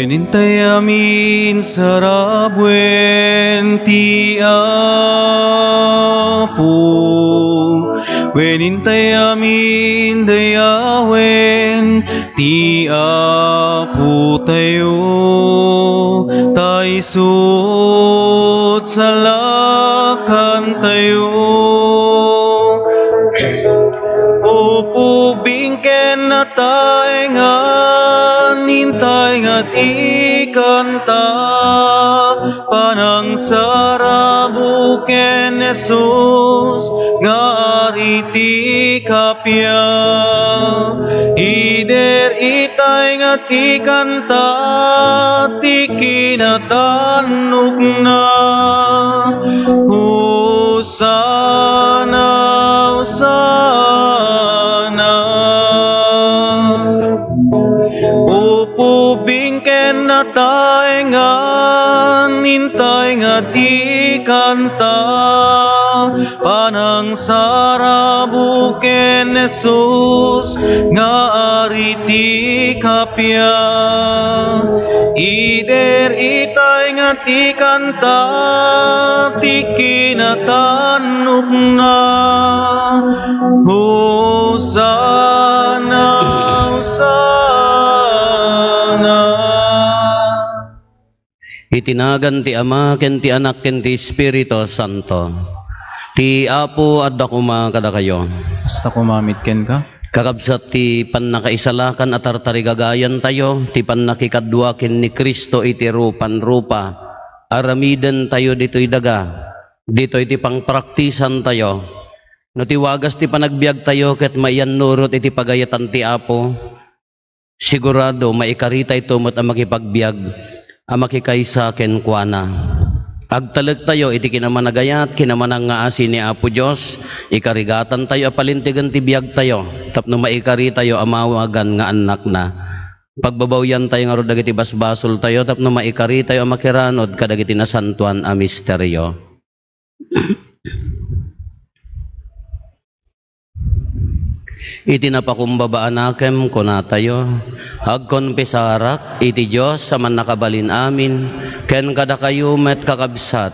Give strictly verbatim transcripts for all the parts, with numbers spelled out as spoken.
Intay amin sarabuen ti Apo, wen intay amin dayawen ti Apo tayo, ta isut' salakan tayo. Pupubing ken nataengan, intay nga ti kanta, panangsarabuk ken Jesus nga Ari ti kappia. Ider itay nga ti kanta ti kinatannokna. Hosanna, Hosanna. Pupubing ken nataengan, intay nga ti kanta, panangsarabuk ken Jesus nga Ari ti kappia. Ider itay nga ti kanta ti kinatannokna. Hosanna, Hosanna. Iti nagan ti Ama, ken ti Anak, ken ti Espiritu Santo. Ti Apo adda koma kadakayo. Kasta koma met kenka. Kakabsat ti pannakaisalakan a tartarigagayantayo, ti pannakikadua ken ni Cristo iti rupan-rupa, aramidentayo ditoy daga, ditoy ti pangpraktisantayo. No ti wagas ti panagbiagtayo ket maiyannurot iti pagayatan ti Apo, sigurado, maikaritayto met a makipagbiag a makikaysa kenkuana. Agtalektayo iti kinamanagayat, kinamanangngaasi ni Apo Dios, ikarigatantayo a palintegen ti biagtayo tapno maikaritayo a mawagan nga annakna. Pagbabawiantayo ngarud dagiti basbasoltayo tapno maikaritayo a makiranud kadagiti nasantoan a misterio. Iti napakumbaba a nakem, kunatayo, agkonfesarak iti Dios a Mannakabalin-amin, ken kadakayo met, kakabsat,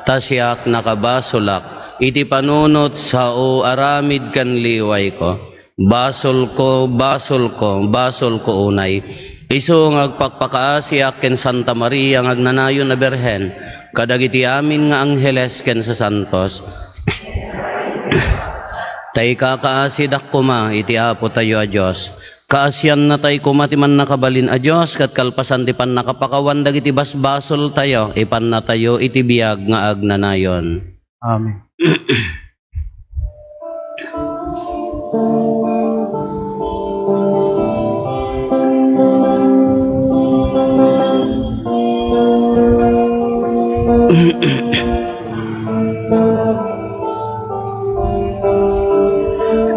ta siak nakabasolak iti panunot sao aramid ken liwayko. Basolko, basolko, basolko unay. Isu nga agpakpakaasiak ken Santa Maria nga agnanayon a Birhen, kadagiti amin nga angheles ken sasantos. Ta ikakaasidak koma iti Apotayo a Dios. Kaasiannatay koma ti Mannakabalin a Dios, ket kalpasan ti pannakapakawan dagiti basbasoltayo, ipannatayo iti biag nga agnanayon. Amen.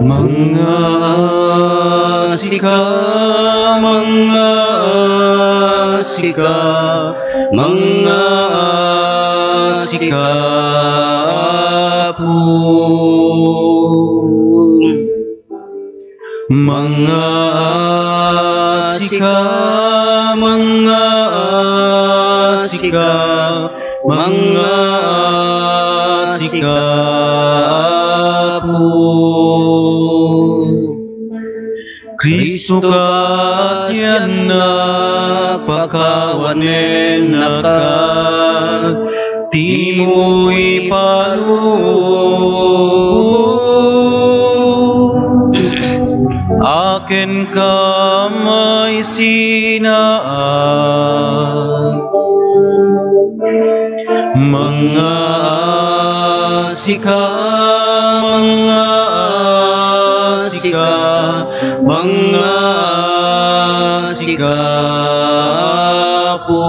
Mangngaasika, mangngaasika, mangngaasika, Apo. Mangngaasika, mangngaasika, mangngaasika, Apo. Cristo, kaasiannak, pakawanennaka, timo ipalubos. Akin ka may sinaan. Mangngaasika, mangngaasika, mangngaasika, Apo.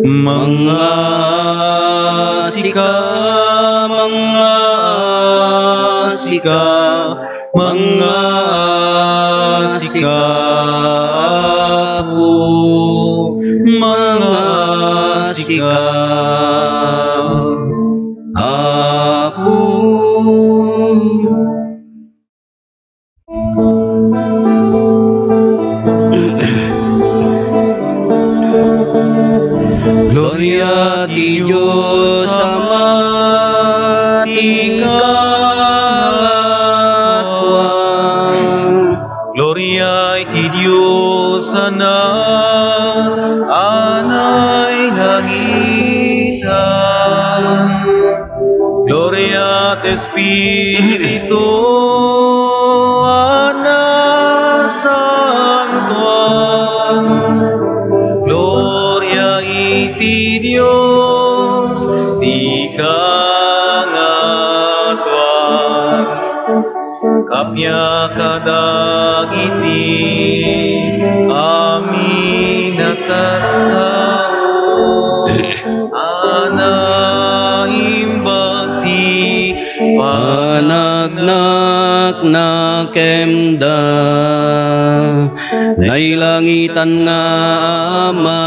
Mangngaasika, mangngaasika, mangngaasika, Apo, mangngaasika, Apo. Dios a nailangitan. Gloria ti Espiritu a nasantoan. Gloria iti Dios ti kangatoan. Kappia kadagiti amin a tattao a naimbag ti panagnaknakemda. Nailangitan nga Ama,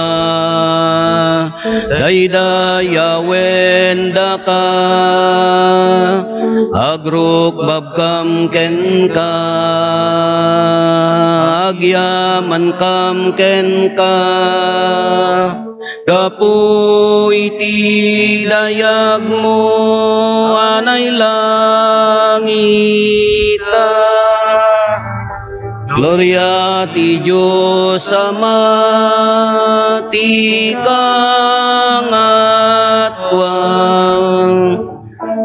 daydayawendaka, agrukbabkam kenka, agyamankam kenka, gapu iti dayagmo a nailangitan. Gloria ti Dios Ama ti kangatoan.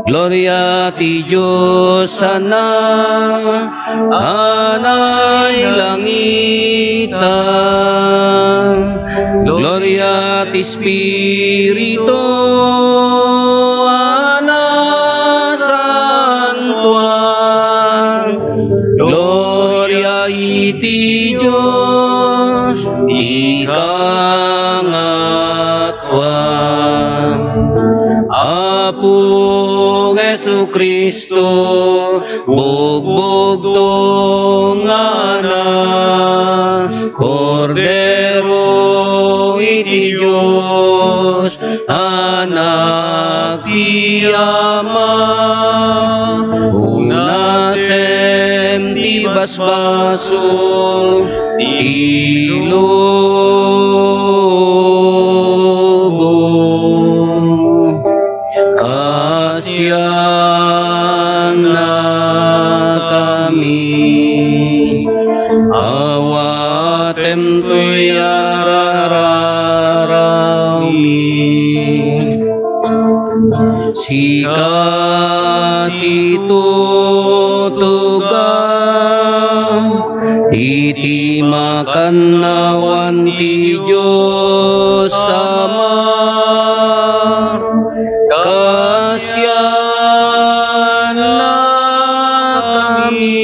Gloria ti Dios Anak a nailangitan. Gloria ti Espiritu a nasantoan. Gloria iti Dios ti kangatoan. Apo Jesu-Cristo, bugbugtong nga Anak, Kordero iti Dios, Anak ti Ama, unasem ti basbasol ti lubong. Kasiannakami, awatem toy ararawmi. Sika situtugaw iti makannawan ti Dios Ama. Kasiannakami,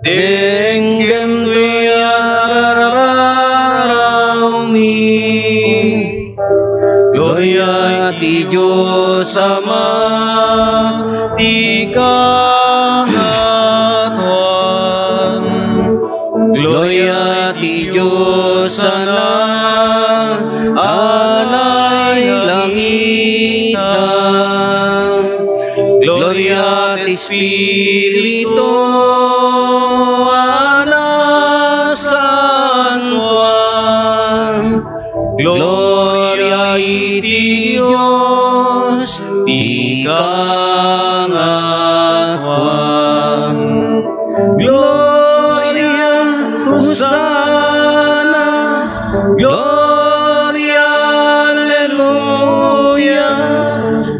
denggem toy ararawmi. Gloria ti Dios Ama ti kangatoan. Gloria ti Dios Anak a nailangitan. Gloria ti Espiritu a nasantoan. Gloria iti Dios ti kangatoan. Gloria, Hosanna, Gloria, Alleluia,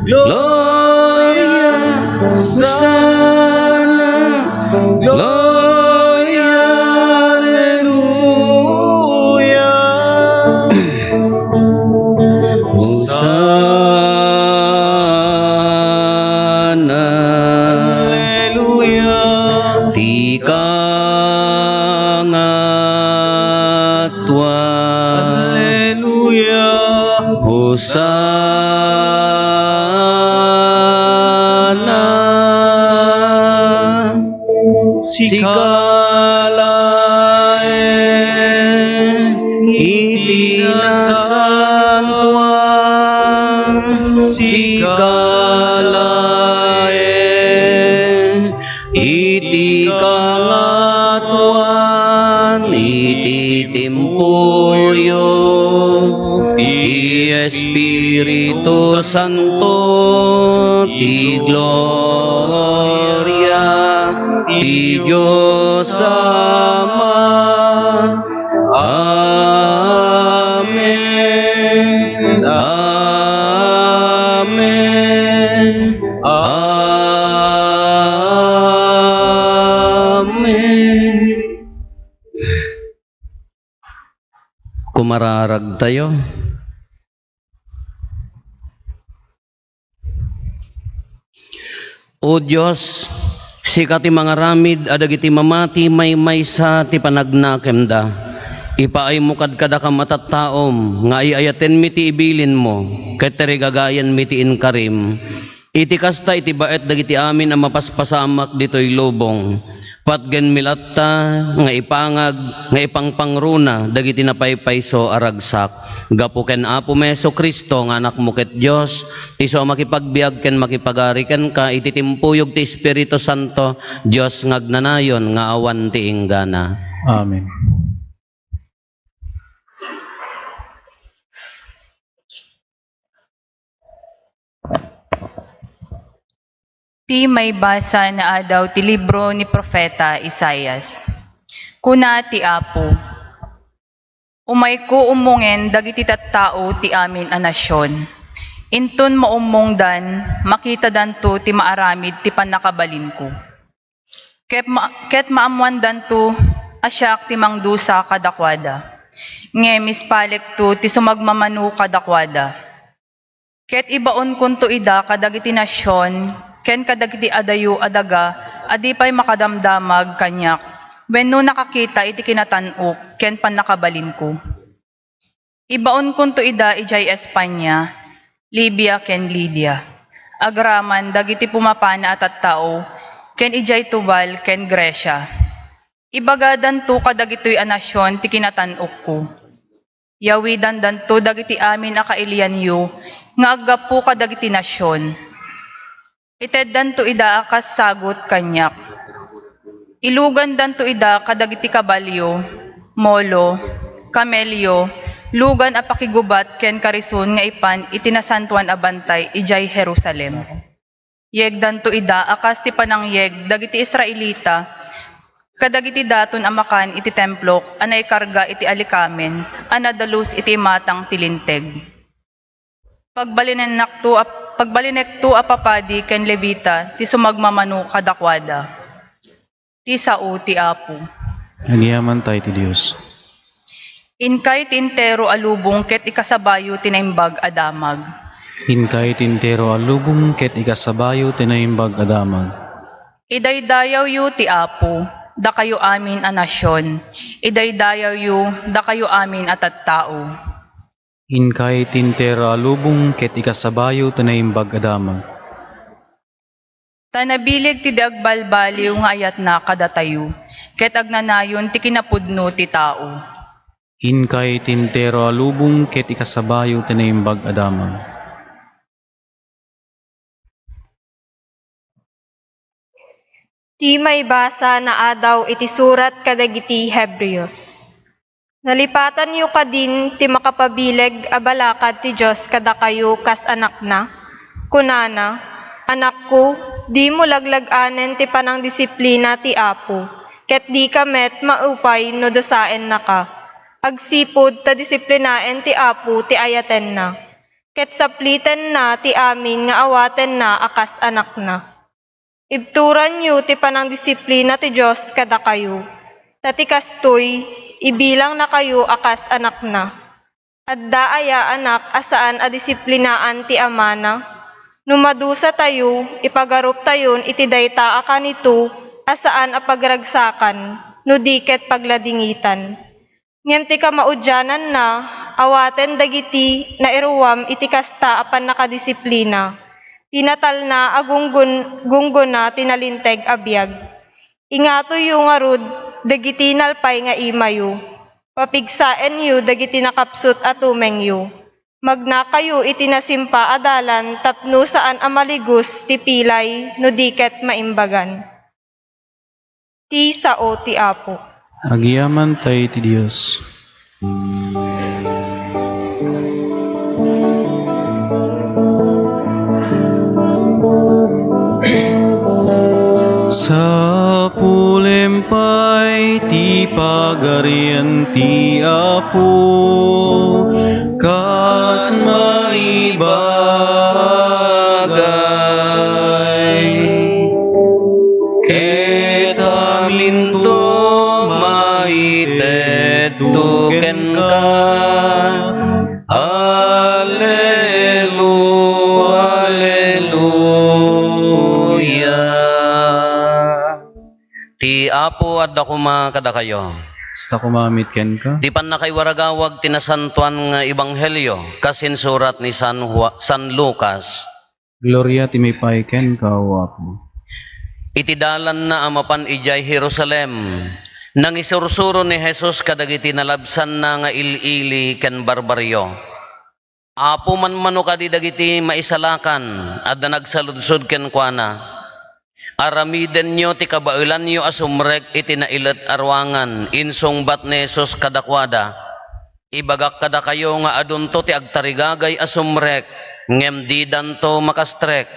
Gloria, Hosanna, Gloria, Alleluia. Hosanna. Alleluia. Ti kangatoan. Alleluia. Hosanna. Sika laeng iti nasantoan, sika laeng iti kangatoan, iti timpoyo, ti Espiritu Santo, ti gloria, ti ti Dios Ama. Amen. Amen. Amen. Kumararagtayo. O Dios, sika ti mangaramid a dagiti mamati maymaysa ti panagnakemda. Ipaaymo kadkadakam a tattaom nga ay-ayatenmi ti ibilinmo ket tarigagayanmi ti inkarim. Iti kasta, iti baet dagiti amin a mapaspasamak ditoy lubong, patgenmi latta nga ipangag nga ipangpangruna dagiti napaypayso a ragsak. Gapu ken Apomi Jesu-Cristo nga Anakmo ket Dios, isu a makipagbiag ken makipagari kenka iti timpuyog ti Espiritu Santo, Dios nga agnanayon nga awan ti inggana. Amen. Ti maibasa nga adaw ti libro ni Profeta Isaias. Kuna ti Apo, "Umayko ummongen dagiti tattao ti amin a nasion. Inton maummongdan, makitadanto ti maaramid ti pannakabalinko. Ket ma-, ket maammoandanto a siak ti mangdusa kadakuada. Ngem ispalekto ti sumagmamano kadakuada. Ket ibaonkonto ida kadagiti nasion ken kadagiti adayo a daga a di pay makadamdamag kaniak wenno nakakita iti kinatan-ok ken pannakabalinko. Ibaonkonto ida idiay España, Libia ken Lidia, agraman dagiti pumapana a tattao, ken idiay Tubal ken Grecia. Ibagadanto kadagitoy a nasion ti kinatan-okko. Yawidandanto dagiti amin a kailianyo nga aggapu kadagiti nasion. Iteddanto ida a kas sagut kaniak. Ilugandanto ida kadagiti kabalio, molo, kamelio, lugan a pakigubat ken karison nga ipan iti nasantoan a bantay idiay Jerusalem. Yegdanto ida a kas ti panangyeg dagiti Israelita kadagiti daton a makan iti templok a naikarga iti alikamen a nadalus iti imatang ti Linteg. Pagbalinennakto a, pagbalinekto a papadi ken Levita ti sumagmamano kadakuada." Ti sao ti Apo. Agyamankay ti Dios. Inkay ti entero a lubong ket ikasabayo ti naimbag a damag. Inkay ti entero a lubong ket ikasabayo ti naimbag a damag. Idaydayawyo ti Apo, dakayo amin a nasion. Idaydayawyo, dakayo amin a tattao. Inkay ti entero a lubong ket ikasabayo ti naimbag a damag. Ta nabileg ti di agbalbaliw nga ayatna kadatayo, ket agnanayon ti kinapudno ti tao. Inkay ti entero a lubong ket ikasabayo ti naimbag a damag. Ti maibasa nga adaw iti surat kadagiti Hebreos. Nalipatanyo kadin ti makapabileg a balakad ti Dios kadakayo kas anakna? Kunana, "Anakko, dimo laglag-anen ti panangdisiplina ti Apo, ket dika met maupay no dusaennaka. Agsipud ta disiplinaen ti Apo ti ayatenna, ket saplitenna ti amin nga awatenna a kas anakna." Ibturanyo ti panangdisiplina ti Dios kadakayo, ta ti kastoy, ibilangnakayo a kas anakna. Adda aya anak a saan a disiplinaan ti amana? No madusatayo, ipagaruptayon iti dayta a kanito a saan a pagragsakan, no di ket pagladingitan. Ngem ti kamaudiananna, awaten dagiti nairuam iti kasta a pannakadisiplina, ti natalna a gunggon-, gunggona ti nalinteg a biag. Ingatoyyo ngarud dagiti nalpay nga imayo. Papigsaenyo dagiti nakapsut a tumengyo. Magnakayo iti nasimpa a dalan tapno saan a maligos ti pilay no di ket maimbagan. Ti sao ti Apo. Agyamankay ti Dios. Sapo Pagarian ti Apo, kas maibagay, ket aminto maitedto kenka. Alelu-, Aleluya. Ti Apo adda koma kadakayo. Kasta koma met kenka. Ti pannakaiwaragawag ti nasantoan nga ebanghelio kas insurat ni San Jua-, San Lucas. Gloria ti maipaay kenka, O Apo. Iti dalanna a mapan idiay Jerusalem, nangisursuro ni Jesus kadagiti nalabsanna nga il-ili ken barbarrio. Apo, manmano kadi dagiti maisalakan? Adda nagsaludsod kenkuana. Aramidenyo ti kabaelanyo a sumrek iti nailet a ruangan, insungbat ni Jesus kadakuada. Ibagak kadakayo nga adunto ti agtarigagay a sumrek, ngem didanto makastrek.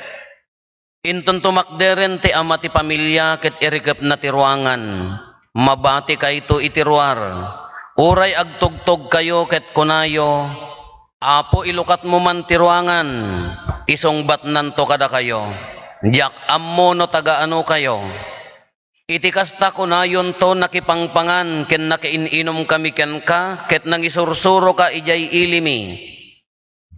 Inton tumakderen ti ama ti pamilia ket irikepna ti ruangan, mabatikayto iti ruar. Uray agtugtogkayo ket kunayo, "Apo, ilukatmo man ti ruangan," isungbatnanto kadakayo, "Diak ammo no taga-anokayo." Iti kasta, kunayonto, "Nakipangpangan ken nakiin-inumkami kenka, ket nangisursuroka idiay ilimi."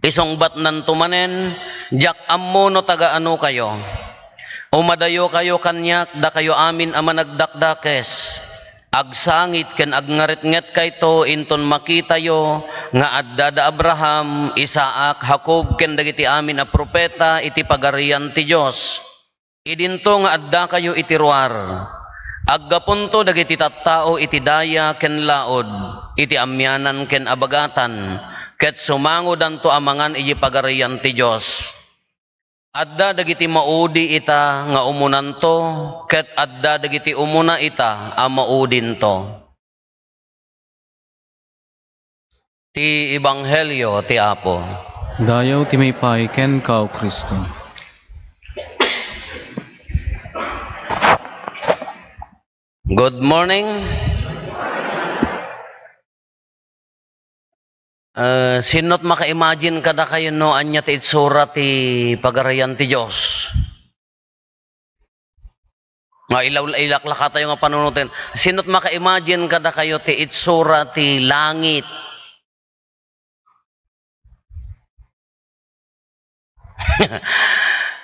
Isungbatnanto manen, "Diak ammo no taga-anokayo." Umadayokayo kaniak, dakayo amin a managdakdakes. Agsangit ken agngaretngetkayto inton makitayo nga adda da Abraham, Isaac, Jacob, ken dagiti amin a profeta iti Pagarian ti Dios. Idinto nga addakayo iti ruar. Aggapunto dagiti tattao iti daya ken laud, iti amianan ken abagatan, ket sumangodanto a mangan iti Pagarian ti Dios. Adda dagiti maudi ita nga umunanto, ket adda dagiti umuna ita a maudinto. Ti Ebanghelio ti Apo. Dayaw ti maipaay kenka, O Cristo. Good morning. Eh, sino't maka-imagine kadakayo no ania ti itsura ti Pagarian ti Dios? Nga ilaw-, ilaklakatayo nga panunoten. Sino't maka-imagine kadakayo ti itsura ti langit?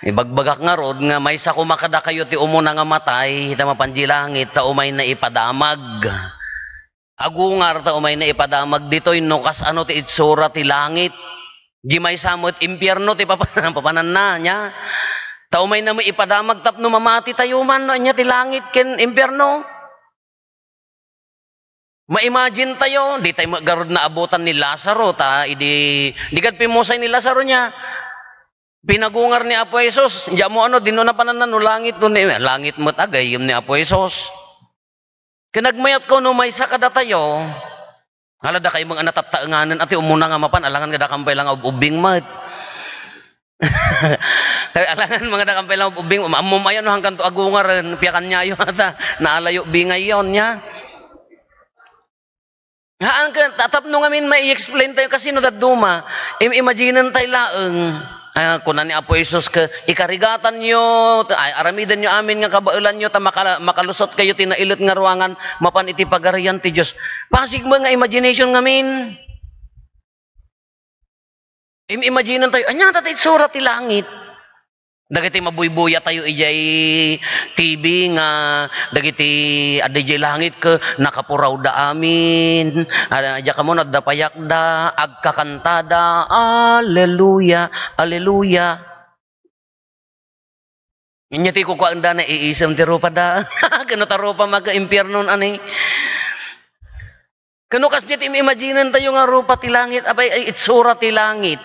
Ibagbagak ngarud nga maysa koma kadakayo ti umuna nga matay, ta mapan di langit, ta umayna ipadamag. Agungar ta umayna ipadamag ditoy, no kasano ti itsura ti langit. Di maysa met impierno ti papan-, papananna, nia? Ta umayna met ipadamag tapno mamati tayo man, no ania ti langit ken impierno. Ma-imagine tayo, di tayo garud naabutan ni Lazaro, ta idi, di gad pimmusay ni Lazaro nia. Pinagungar ni Apo Jesus, di mo ano, dinno napananna no langit, no ni, langit met agayem ni Apo Jesus. Ken nagmayat ko no maysa kadatayo, ala, dakayo met nga natattaenganen, ati umuna nga mapan, alangan nga dakam pay la nga ub-ubbing met. Alangan nga dakam pay la nga ub-ubbing, ammom aya no hangkanto agungaren, piakanyayo ata, naalayo bingayon nia. Haan ken, ta-, tapno ngamin mai-explain tayo, kasino dadduma, im-, imaginen tayo laeng. Ah, kuna ni Apo Jesus ket, "Ikarigatanyo, ay, aramidenyo amin nga kabaelanyo, ta makala-, makalusot kayo ti nailet nga ruangan mapan iti Pagarian ti Dios." Pasig met nga imagination ngamin. Im-, imaginen tayo, ania ta ti itsura ti langit? Dagiti mabuybuya tayo idiay T V nga dagiti adda idiay langit ket nakapurawda amin. Ah, diak ammo no adda payakda, agkakantada, "Aleluya, aleluya." Ania ti kukuanda, naiisem ti rupada. Kano ta rupa maga impiernon, ani? Kano kasdiay ti im-, imaginen tayo nga rupa ti langit, apay, ay, itsura ti langit.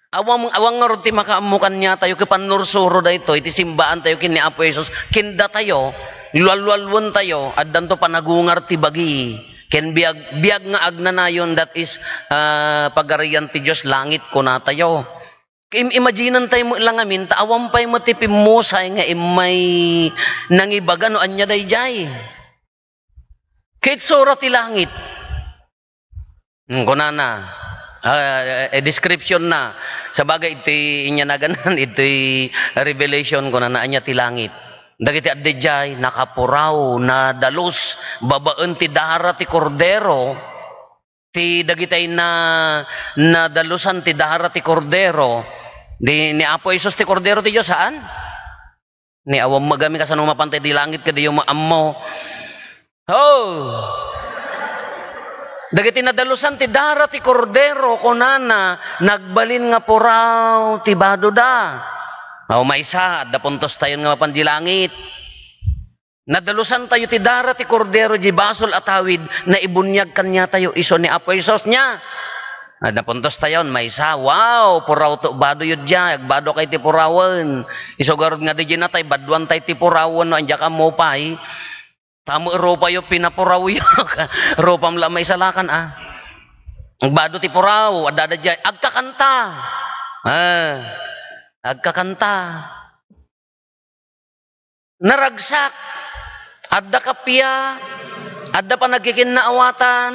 Awan, awan ngarud ti makaammo kaniatayo, ket pannursuro daytoy, ti simbaan tayo ken ni Apo Jesus, ken datayo, lualualuen tayo, addanto panagungar ti bagi, ken biag, biag nga agnanayon, that is, ah, Pagarian ti Dios, langit, kunatayo. Im-, imaginen tayo met la ngamin, ta awan pay met ti pimmusay nga immay nangibaga no ania daydiay. Ket sura ti langit. Hmm, kunana, ah, eh, description na. Sabagay, iti inyanagan, iti Revelation, kunana, ania ti langit. Dagiti adda idiay, nakapuraw, nadalus, babaen ti dara ti Kordero, ti dagitay na, nadalusan ti dara ti Kordero. Di, ni Apo Jesus ti Kordero ti Dios, haan? Ni awan magami kasano mapantay di langit, kadi yung maammo. Oh! Dagiti nadalusan ti dara ti Kordero, kunana, nagbalin nga puraw ti badoda. Oh, maysa, adda puntos tayon nga mapan di langit. Nadalusan tayo ti dara ti Kordero, di basol a tawid, naibuniag kanya tayo, iso ni Apo Jesus niya. Adda puntos tayon, maysa, wow, puraw to, bado yun dya, agbado kay ti purawen. Iso garud nga di natay, baduan tay ti purawen, no, andya ka mo pay. Tamo rupa yo pinapuraw yo. Rupam la maisalakan, ah. Agbado ti puraw, adda da dya, agkakanta. Ah, agkakanta. Naragsak, adda kappia, adda panagkikinnaawatan,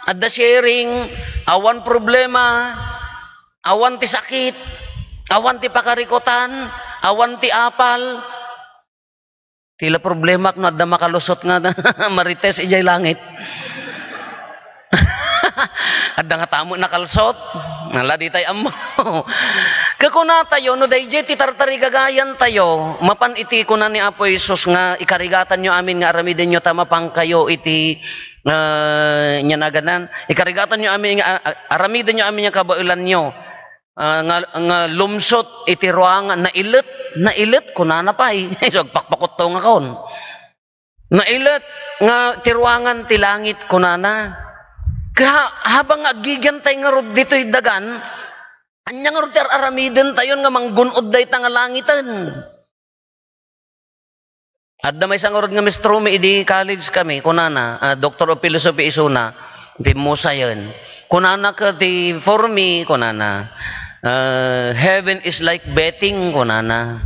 adda sharing, awan problema, awan ti sakit, awan ti pakarikutan, awan ti apal. Ti la problemak no adda makalusot nga marites idiay langit. Adda nga tamo nakalsot. Ala, di tay ammo. Kakunatayo, no dayjay ti tartarigagayantayo, mapan iti kuna ni Apo Jesus nga, "Ikarigatanyo amin nga aramidenyo ta mapankayo iti," ah, nya naganan, "Ikarigatanyo amin nga, ah, ah, aramidenyo amin nga kabaelanyo." Ah, nga, nga lumsot iti ruangan, nailet, nailet, kunana pay. So, agpakpakutto nga kon. Nailet nga ti ruangan ti langit, kunana. Ka-, habang nga aggigantay ngarud ditoy dagan, anya ngarud ti ar-aramiden tayon nga manggun-od dayta nga langiten? Adda maysa ngarud nga mistromi idi college kami, kunana, ah, Doctor of Philosophy isuna, pimmusayen. Kunana ket ti, "For me," kunana, ah, "heaven is like betting," kunana.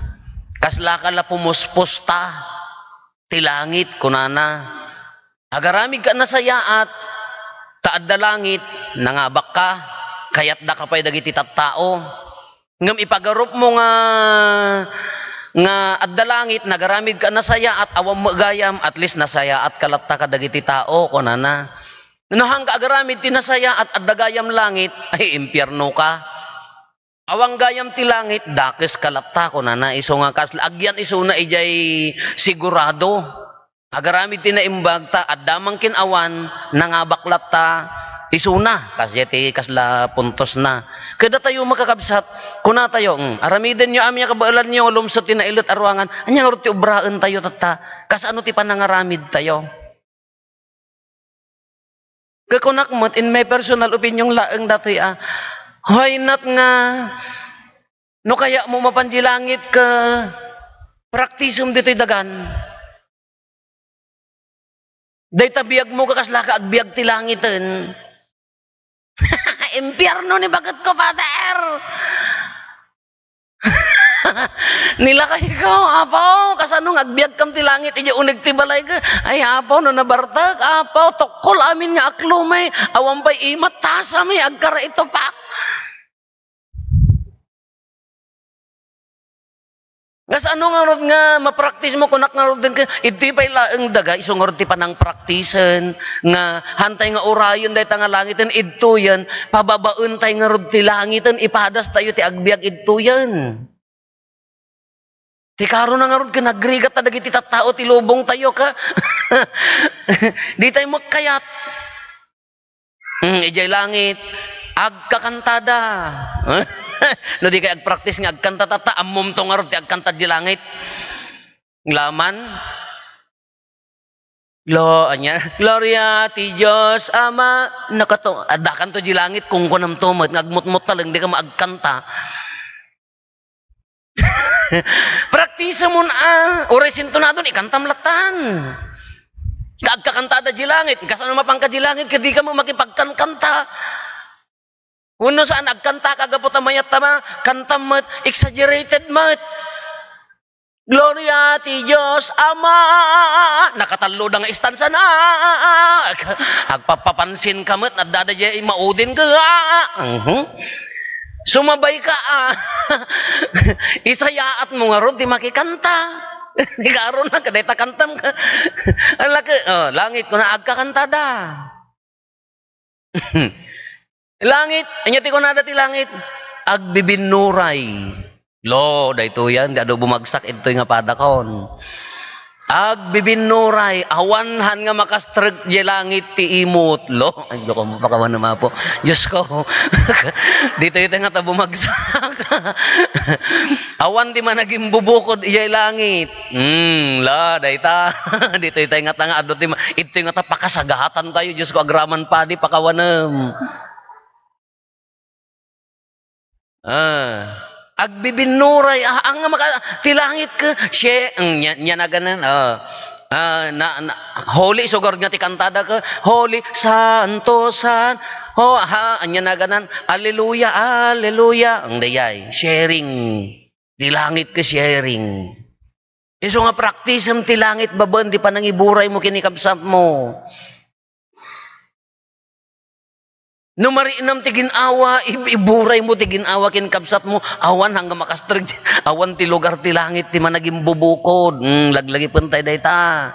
"Kaslaka la pumuspusta ti langit," kunana. "Agaramidka a nasayaat, ta adda langit, nangabakka, kayatdaka pay dagiti tattao." Ngem ipagarupmo nga, nga adda langit, nagaramidka a nasayaat, awan met gayam, at least nasayaatka latta kadagiti tao, kunana. No haanka agaramid ti nasayaat, adda gayam langit, ay, impiernoka. Awan gayam ti langit, dakeska latta, kunana. Isu nga kasla, agyan isuna idiay sigurado. Agaramid ti naimbag ta adda man ken awan, nangabak latta isuna. Kasdiay ti kasla puntosna. Kadatayo, makakabsat, kunatayo, mm, "Aramidenyo amin nga kabaelanyo, lumsot ti nailet a ruangan." Ania ngarud ti obraentayo tatta? Kasano ti panangaramidtayo? Kakunak met, in my personal opinion laeng datoy, ah, why not nga no kayatmo mapan di langit ket praktisem ditoy dagan? Dayta biagmo ket kaslaka agbiag ti langiten. Impierno ni baketko, Father! Nilakayko, Apo, kasano nga agbiagkam ti langit idiay uneg ti balayko? Ay, Apo, no nabartek, Apo, tukkol amin nga aklomay, awan pay imat, tasami, agkaraitupak. Kasano ngarud nga mapraktismo, kunak ngarud ken, idi pay laeng daga, isu ngarud ti panangpraktisen, nga hantay nga urayen dayta nga langiten, idtoyen, pababaentay ngarud ti langiten, ipadastayo ti agbiag idtoyen. Ti karona ngarud ken nagrigat ta dagiti tattao ti lubongtayo, ka? Ditay makkayat. Hmm, idiay langit, agkakantada. No di kay agpraktis nga agkanta tatta, ammomto ngarud ti agkanta di langit. Laman. Glo-, ania, "Gloria ti Dios Ama." Nakato, addakanto di langit, kunkunamto met nga agmutmut taleng, di ka maagkanta. Praktisemon a, uray sintonadon, ikantam lattan. Nga agkakantada di langit, kasano mapanka di langit, ket di ka mo makipagkankanta. Wenno saan, agkantaka gapu ta mayat ta ma-, kantam met, exaggerated met. Gloria ti Dios Ama. Nakatallo da nga istansa na. Agpapapansin ka met, adda da jay maudin ka. Mhm. Sumabay ka, ah. Isayaat mo ngarud ti makikanta. Ni Aaron na, kadayta kantam ka. Ang laki, oh, langit ko na, agkakantada. Langit, anya ti kunada ti langit? Agbibinnuray. Lo, daytoy yan, di adu bumagsak, intoy nga padakon. Agbibinnuray, awan han nga makastrek di langit ti imot. Lo, ay, Diyos ko, pakawan na mapo. Diyos ko, ditoy tayo nga ta bumagsak. Awan ti managimbubukod ijay langit. Hmm, la, dayta. Ditoy tayo nga ta nga adu ti ma-, itoy nga ta pakasagatan tayo. Diyos ko, agraman padi, pakawanem. Ah, agbibinnuray, ah, ang maka-, ti langit ka, siye, ang nya-, nya naganan, ah. Ah, na, na, holy, sugar nga ti kantada ka, holy, santo, san, ho, ha, anya naganan, alleluia, alleluia, ang dayay, sharing. Ti langit ka, sharing. Isu nga praktisem ti langit babaen ti panangiburay mo ken ni kabsat mo. No mariknam ti gin-awa, ib-, iburay mo ti gin-awa ken kabsat mo, awan hangga makastrek, awan ti lugar ti langit ti managimbubukod. Hmm, laglagipen tayo dayta.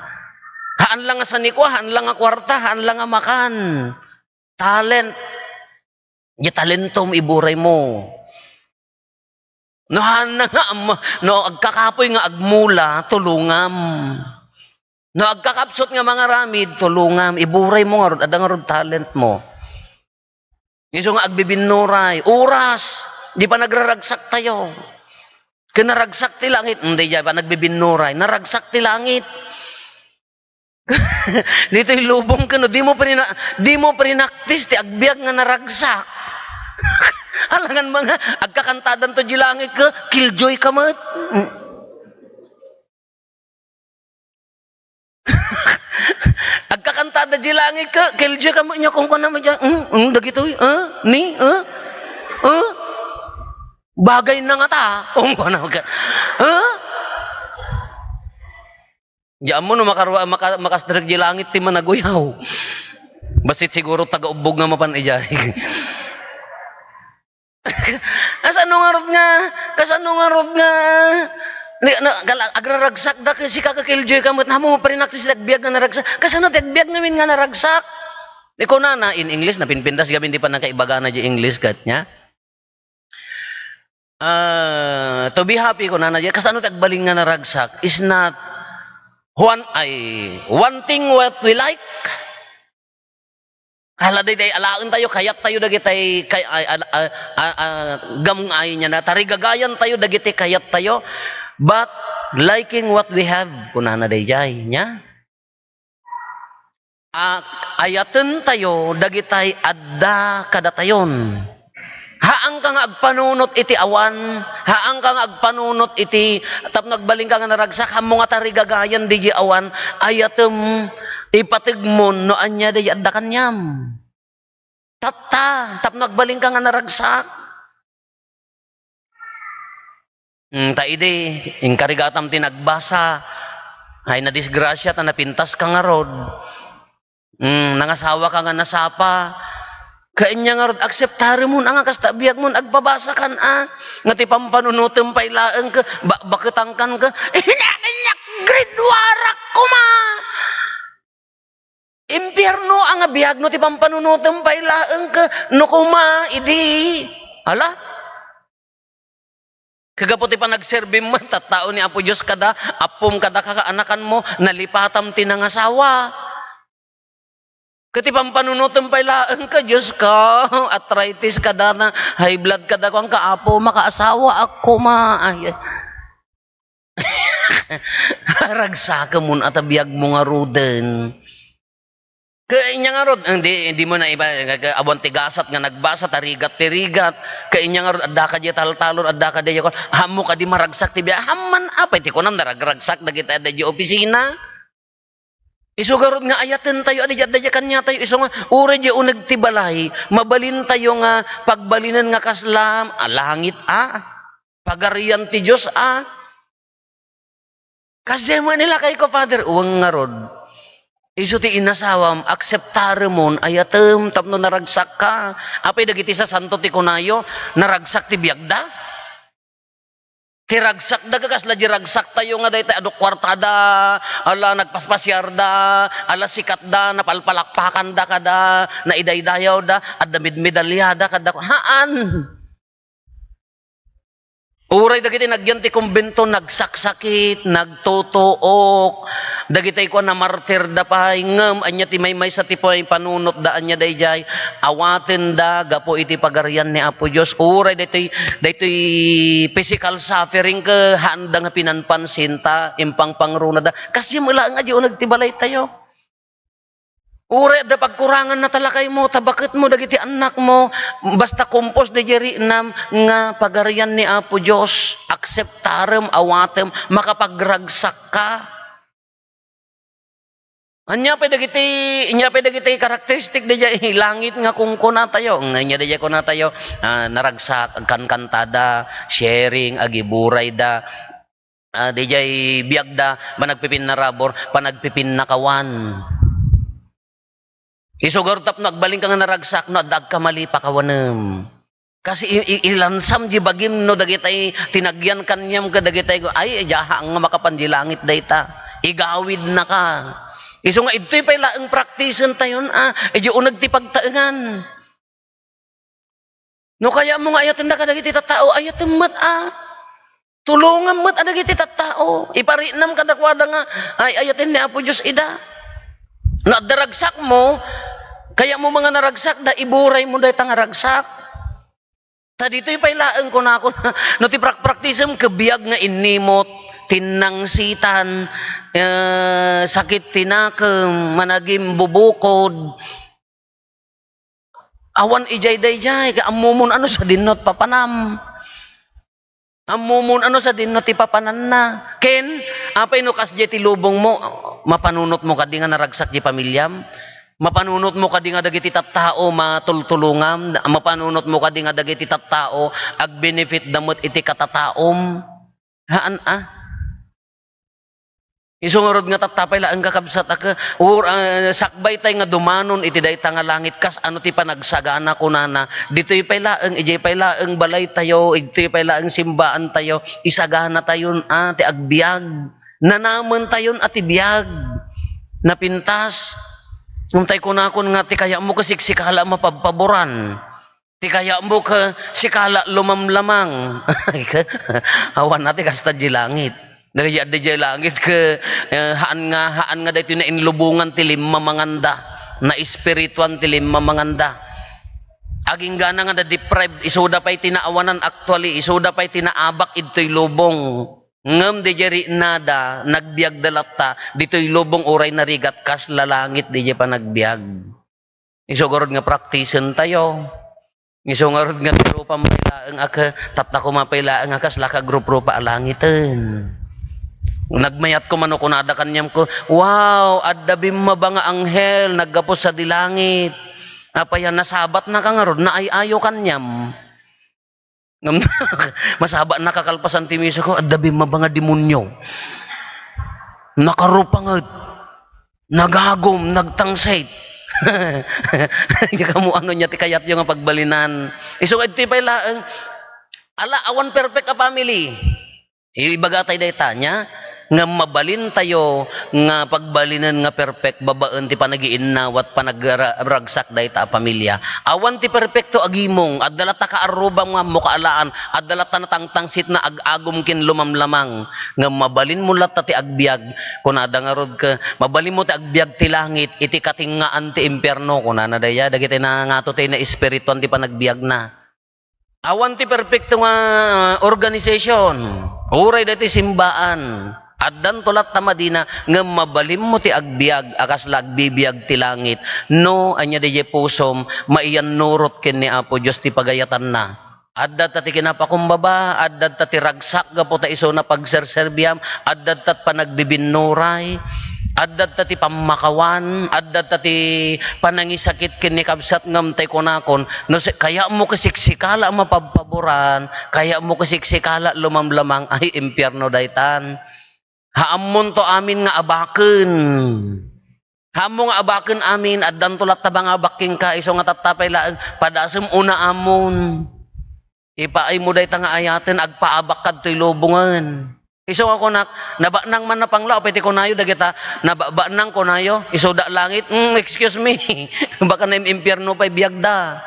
Haan lang nga sanikua, haan lang nga kuarta, haan lang nga makan. Talent. Di talentom, iburay mo. No, haan na nga, am-, no, agkakapoy nga agmula, tulongam. No, agkakapsut nga mangaramid, tulongam. Iburay mo ngarud, adda ngarud talent mo. Isu nga agbibinnuray, oras, di pa nagraragsak tayo. Ken naragsak ti langit, hindi, di pa nagbibinnuray, naragsak ti langit. Ditoy lubong ka, no? Di mo prina-, di mo prinaktis ti agbiag nga naragsak. Alangan mga agkakantadan to di langit ka, killjoy ka met. Mm. Agkakantada di langit ka, killjoy ka met, nya kung ka naman dyan, mm, mm, dagitoy, ah, ni, ah, ah, bagay na nga ta, kung ka naman ka, ah? Diyan mo, no, makarua-, maka-, makastrek di langit ti managuyaw. Basit siguro taga-ubbog nga mapan ijay. Kasano ngarud nga, kasano ngarud nga, ni, na, kala-, agraragsak da, kasi kakakiljoy ka met, amo, maparinaktis ti agbiag nga naragsak. Kasano ti agbiag ngamin nga naragsak? Ni kunana, in English, napinpintas gamin di pa nakaibagana di English, kat niya. Ah, to be happy, kunana, di, kasano ti agbalin nga naragsak? Is not one, ay, wanting what we like. Kala daytay alaen tayo, kayat tayo dagitay, kay, ay, al-, a-, a-, a-, gamung ay niya na, tarigagayan tayo dagiti kayat tayo, but liking what we have, kunana dayjay, niya. A-, ayaten tayo dagitay adda kadatayon. Haanka nga agpanunot iti awan, haanka nga agpanunot iti tapno agbalinka nga naragsak, ammo nga tarigagayan dayjay awan, ayatem, ipategmon no ania dayjay adda kaniam. Tatta, tapno agbalinka nga naragsak. Mm, ta idi, inkarigatam ti nagbasa, ay nadisgrasya ta napintas ka ngarud. Mm, nangasawa ka nga nasapa. Kainya ngarud, akseptaremon a nga kasta biagmon, agpabasa kan a. Nga ti pampanunotem pay laeng ka, ba-, baketan kan ka. Inak, inak, grade warak koma. Impierno a nga biag no ti pampanunotem pay laeng ka, no koma, idi. Ala? Kagapu ti panagserbim man, tattao ni Apo Dios kada, appom kada kakaanakanmo, nalipatam ti nangasawa. Ket ti pampanunotem pay laeng ka, Dios ka, arthritis kada na, high blood kada, kuan ka, Apo, makaasawa ako, ma. Ay, ay. Ragsakemon a ta biagmo ngaruden. Kainya ngarud, hindi, hindi mo na iba, awan ti gasat nga nagbasa, tarigat ti rigat. Kainya ngarud, adda ka di taltalon, adda ka di yakon. Hammo ka di maragsak ti biag. Hamman apay ti kunam naragragsak dagiti adda di opisina. Isu garud nga ayaten tayo, adda, adda, kaniatayo, isu nga, uray di uneg ti balay, mabalin tayo nga pagbalinen nga kasla, a, langit, a, pagarian ti Dios, a. Kasdiay met ni lakayko, Father. Wen ngarud. Isu ti inasawam, akseptaremon, ayatem, tapno naragsakka. Apay dagiti sasanto ti kunayo, naragsak ti biagda? Ti ragsakda, kasla di ragsaktayo nga dayta adu kuartada, ala nagpaspasiarda, ala sikatda, napalpalakpakanda kada, naidaydayawda, adda medmedalyada kada. Haan! Uray dagiti nagyan ti kumbento, nagsaksakit, nagtutuok, dagiti kuan, namartirda pay, ngem ania ti maymaysa ti pay panunotda, ania daydiay? Awatenda gapu iti Pagarian ni Apo Dios. Uray daytoy, daytoy physical suffering ket haanda nga pinanpansinta, impangpangrunada. Kasdiay met laeng a di uneg ti balaytayo. Uray adda pagkuranganna ta lakaymo, ta baketmo dagiti annakmo, basta kumpos daydiay riknam nga Pagarian ni Apo Dios, akseptarem, awatem, makapagragsakka. Ania pay dagiti, ania pay dagiti karakteristik daydiay langit nga kunkunatayo? Nga ania daydiay kunatayo, ah, naragsak, agkankantada, sharing, agiburayda. Ah, daydiay biagda, panagpipinnarabur, panagpipinnakawan. Isu ngarud tapno agbalinka nga naragsak no adda agkamali, pakawanem. Kasi i-, i-, ilansam di bagim no dagitay tinagyan kaniam ken dagitay, ay, diak nga makapan di langit dayta. Igawidnaka. Isu nga idtoy pay laeng praktisentayon, ah, idiay uneg ti pagtaengan. No kayatmo nga ayatenda kadagiti tattao, ayatem met a. Tulongam met a dagiti tattao. Ipariknam kadakuada nga, ay, ayaten ni Apo Dios ida. No adda ragsakmo, kayatmo nga naragsakda, iburaymo dayta nga ragsak. Ta ditoy pay laeng kunakon, no ti prakpraktisem ket biag nga innimot, tinnangsitan, eh, sakit ti nakem, managimbubukod, awan idiay daydiay, ket ammomon a no sadinno ti papanam. Ammomon a no sadinno ti papananna. Ken, apay no kasdiay ti lubongmo, mapanunotmo kadi nga naragsak di pamiliam? Mapanunotmo kadi nga dagiti tattao matultulongam? Mapanunotmo kadi nga dagiti tattao agbenefitda met iti katataom? Haan a. Isu ngarud nga tatta pay laeng, kakabsat, a ke-, ur-, ah, sakbaytay nga dumanon iti dayta nga langit, kas ano ti panagsagana, kunana, ditoy pay laeng, idiay pay laeng balaytayo, idtoy pay laeng simbaantayo, isaganatayon a ti agbiag. Nanamentayon a ti biag. Napintas. Ngem tay kunakon nga ti kayatmo ket siksikala a mapabpaboran. Ti kayatmo ket sikala lumamlamang. Awan a ti kasta di langit. Dagiti adda diay langit ket, eh, haan nga, haan nga daytoy nainlubongan ti limmamanganda, naespirituan ti limmamanganda. Aginggana nga na-deprived, isuda pay ti naawanan actually, isuda pay ti naabak idtoy lubong. Ngem daydiay riknada, nagbiagda latta, ditoy lubong uray narigat kas lalangit daydiay panagbiag. Isu ngarud nga praktisentayo. Isu ngarud nga rupa pay laeng a ke-, tatta koma pay laeng a kasla kagruprupa a langiten. Nagmayat koma no kunada kaniam ko, "Wow, adda bimmaba nga anghel naggapu sadi langit." Apay a, nasabatnaka ngarud, naay-ayo kaniam. Ngem, masabatnaka kalpasan ti miso ko, adda bimmaba nga demonio. Nakarupanget. Nagagum, nagtangsit. Diak ammo no ania ti kayatyo nga pagbalinan. Isu nga idtoy pay laeng, ala, awan perfect a family. Ibaga tay dayta, nia? Ngem mabalintayo nga pagbalinen nga perfect babaen ti panagiinnawat, panagra-, ragsak dayta a pamilia. Awan ti perpekto a gimong, adda latta kaarrubam nga ammok a alaan, adda latta natangtangsit nga ag-agum ken lumamlamang. Ngem mabalinmo latta ti agbiag, kunada ngarud ket, mabalinmo ti agbiag ti langit iti katengngaan ti impierno, kunana daydiay, dagiti nangato ti naespirituan ti panagbiagna. Awan ti perpekto nga organisasyon, uray daytoy simbaan, addanto latta madina, ngem mabalinmo ti agbiag a kasla agbibiag ti langit, no ania daydiay pusom, maiyannurot ken ni Apo Dios ti pagayatanna. Adda ta ti kinapakumbaba, adda ta ti ragsak gapu ta isuna pagserserbiam, adda ta ti panagbibinnuray, adda ta ti pammakawan, adda ta ti panangisakit ken ni kabsat ngem tay kunakon, no si-, kayatmo ket siksikala a mapabpaboran, kayatmo ket siksikala a lumamlamang, ay, impierno daytan. Ha ammonto amin nga abaken. Ha ammo nga abaken amin, addanto latta mangabak kenka, isu nga tatta pay laeng, padasem una ammon. Ipaaymo dayta nga ayaten, agpaabak kadtoy lubongen. Isu nga kunak, nabanang man napanglaw, apay ti kunayo dagita, nabanang kunayo, isuda langit, mm, excuse me, baka naim-impierno pay biagda.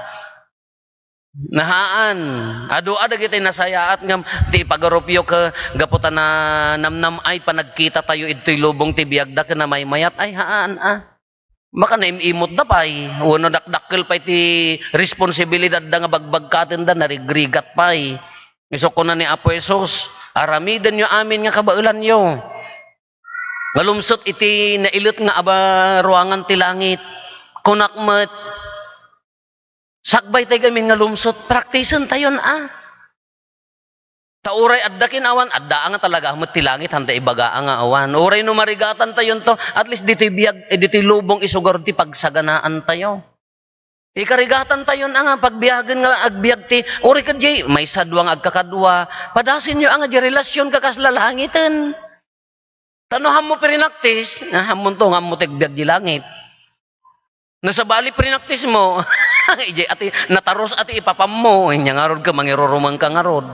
Nahaan. Adu a dagiti nasayaat ngem ti ipagarupyo ke gapu ta na namnam-ay panagkita tayo idtoy lubong ti biagda ken namaymayat. Ay, haan a. Baka naim-imotda pay, wenno dakdakkel pay ti responsibilidadda nga bagbagkatenda, narigrigat pay. Isu kuna ni Apo Jesus, "Aramidenyo amin nga kabaelanyo." Nga lumsot iti nailet nga aba-, ruangan ti langit. Kunak met, sakbay tay gamin nga lumsot, praktisen tayon a. Ta uray adda kin awan, adda nga talaga met ti langit, handa ibaga nga awan. Uray no marigatan tayon to, at least ditoy biag, eh, ditoy lubong isugar ti pagsaganaan tayo. Ikarigatan tayon a nga pagbiagen nga agbiag ti, uray kadjay, maysa dua nga agkakadua, padasenyo a nga di relasyon ka kas lalangiten. Ta no hammo pirinaktis, ah, hammonto nga ammo ti agbiag di langit. No sabali pirinaktis mo, ijay ati, nataros ati ipapammo, inya ngarud ka mangirurumeng ka ngarud.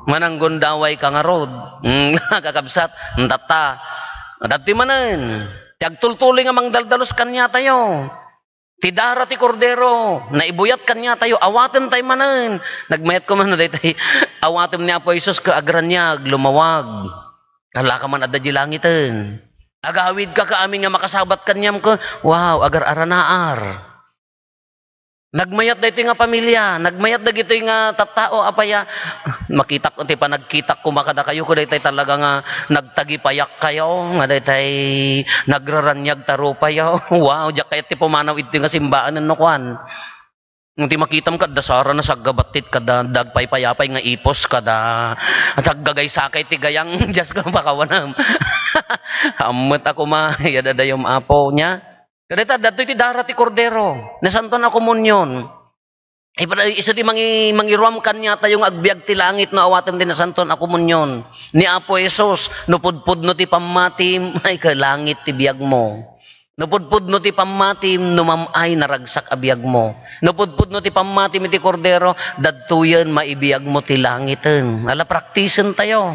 Mananggundaway ka ngarud. Mm, kakabsat, tatta. Dadti manen, ti agtultuloy nga mangdaldalos kaniatayo. Ti dara ti Kordero, naibuyat kaniatayo, awaten tay manen. Nagmayat ko man, daytay, awatem ni Apo Jesus ket agraniag, lumawag. Kala ka man adda di langiten. Agawid ka ka amin nga makasabat kaniam ket, wow, agar-aranaar. Nagmayat daytoy nga pamilia, nagmayat dagitoy nga tattao, apaya, makitak, ti panagkitak koma kadakayo, ko daytay talaga nga nagtagipayak kayo, nga daytay nagraraniag ta rupayo. Wow, diak kayat ti pumanaw iti nga simbaan no kuan. Ti makitam kadda sara na saggabattit kada dagpaypayapay nga ipos kada taggagaysakay ti gayang, just ko pakawanam. Ammet ako ma, yadadayom Apo niya. Kadayta, datoy ti dara ti Kordero, Nasantoan a Komunion. Ipa-, isu ti mangi-, mangiruam kaniatayo nga agbiag ti langit no awaten ti Nasantoan a Komunion ni Apo Jesus. No pudpudno ti pammatim, ay, ka langit ti biagmo. No pudpudno ti pammatim, no mam-ay naragsak a biagmo. No pudpudno ti pammatim iti Kordero, dadtoyen maibiagmo ti langiten. Ala, praktisen tayo.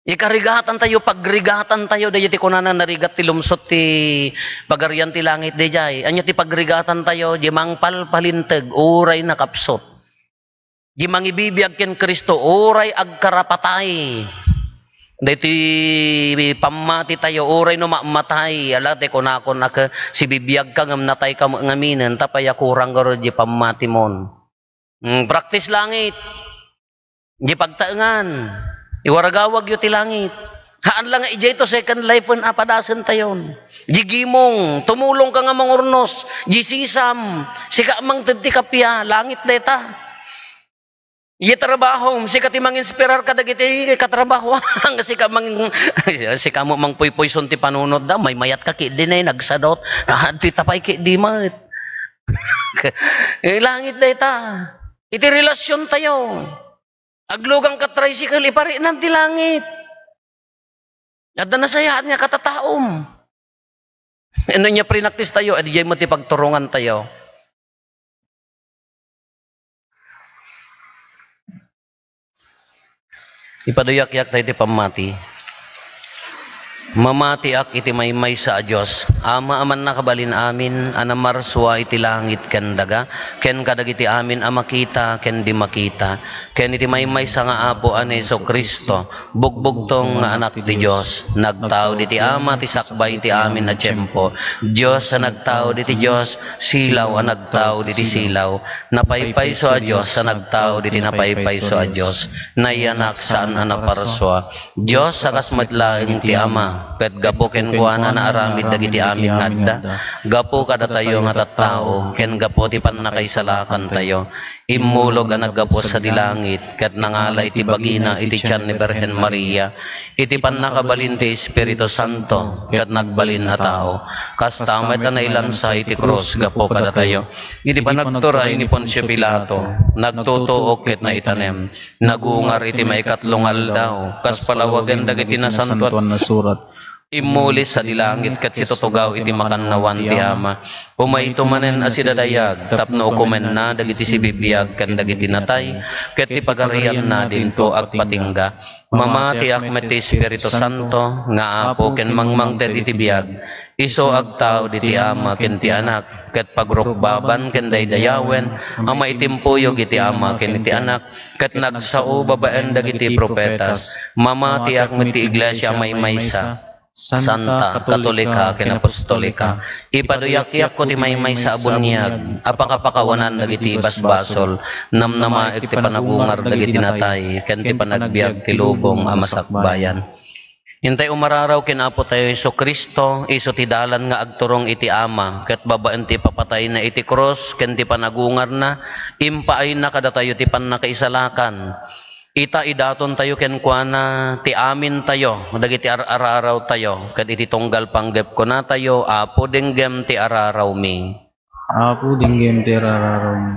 Ikarigatan tayo, pagrigatan tayo, daydi ti kunana, narigat ti lumsot ti Pagarian ti Langit, daydiay. Ania ti pagrigatan tayo, di mangpalpalinteg, uray nakapsot. Di mangibibiag ken Cristo, uray agkarapatay. Daytoy pammati tayo, uray no mamatay, ala, ti kunakon, ak-, sibibiag ka ngem natay ka ngaminen, ta pay a kurang garo di pammatimon. Mm, practice langit. Di pagtaengan, iwaragawagyo ti langit. Haan la nga idiay to second life-en a padasen tayon. Di gimong, tumulong ka nga mangurnos. Di sisam, sika mangted ti kappia, langit dayta. Di trabahom, sika ti manginspirar kadagiti katrabahoam. Sika mangin-, sika mo mangpuypuyson ti panunotda, maymayat ka ketdi nay nagsadot. Ah, ti tapay ketdi met. Eh, langit dayta. Iti relasyon tayo. Aglugang ka tricycle, iparinam ti langit. Adda nasayaat nga katataom. Ano niya prinaktis tayo, adi jay mo ti pagturungan tayo. Ipaduyakyak tayo ti pammati. Mamatiak iti maymaysa a Dios, Ama a mannakabalin amin, a namarsua iti langit ken daga, ken kadagiti amin a makita ken di makita, ken iti maymaysa nga Apo a ni Jesu-Cristo, bugbugtong nga Anak ti Dios, nagtaud iti Ama ti sakbay iti amin a tiempo, Dios a nagtaud iti Dios, silaw a nagtaud iti silaw, napaypayso a Dios a nagtaud iti napaypayso a Dios, nayanak saan a naparsua, Dios a kas met laeng ti Ama, ket gapu kenkuana naaramid dagiti amin nga adda. Gapu kadatayo nga tattao, ken gapu ti pannakaisalakantayo, immulog a naggapu sadi langit, ket nangala iti bagina iti tian ni Birhen Maria, iti pannakabalin ti Espiritu Santo, ket nagbalin a tao. Kasta met a nailansa iti krus gapu kadatayo. Iti panagturay ni Poncio Pilato, nagtutuok ket naitanem. Nagungar iti maikatlo nga aldaw, kas palawagen dagiti nasantoan a surat. Immuli sadi langit ket situtugaw iti makannawan ti Ama. Umayto manen a sidadayag tapno ukomenna dagiti sibibiag ken dagiti natay, ket ti pagarianna dinto agpatingga. Mamatiak met ti Espiritu Santo nga Apo ken mangmangted iti biag. Isu agtaud iti Ama ken ti Anak, ket pagrukbaban ken daydayawen a maitimpuyog iti Ama ken iti Anak, ket nagsao babaen dagiti profetas. Mamatiak met ti iglesia a maymaysa, santa, katolika, ken apostolika. Ipaduyakko ti maymaysa a buniag a pakapakawanan dagiti basbasol, namnamaek ti panagungar dagiti natay, ken ti panagbiag ti lubong a masakbayan. Intay umararaw ken Apo tayo Jesu-Cristo, isu ti dalan nga agturong iti Ama, ket babaen ti ipapatayna iti krus ken ti panagungarna, impaayna kadatayo ti pannakaisalakan. Ita, idatontayo kenkuana ti amintayo, dagiti ar-ararawtayo, ket iti tunggal panggep kunatayo, Apo, denggem ti ararawmi. Apo, denggem ti ararawmi.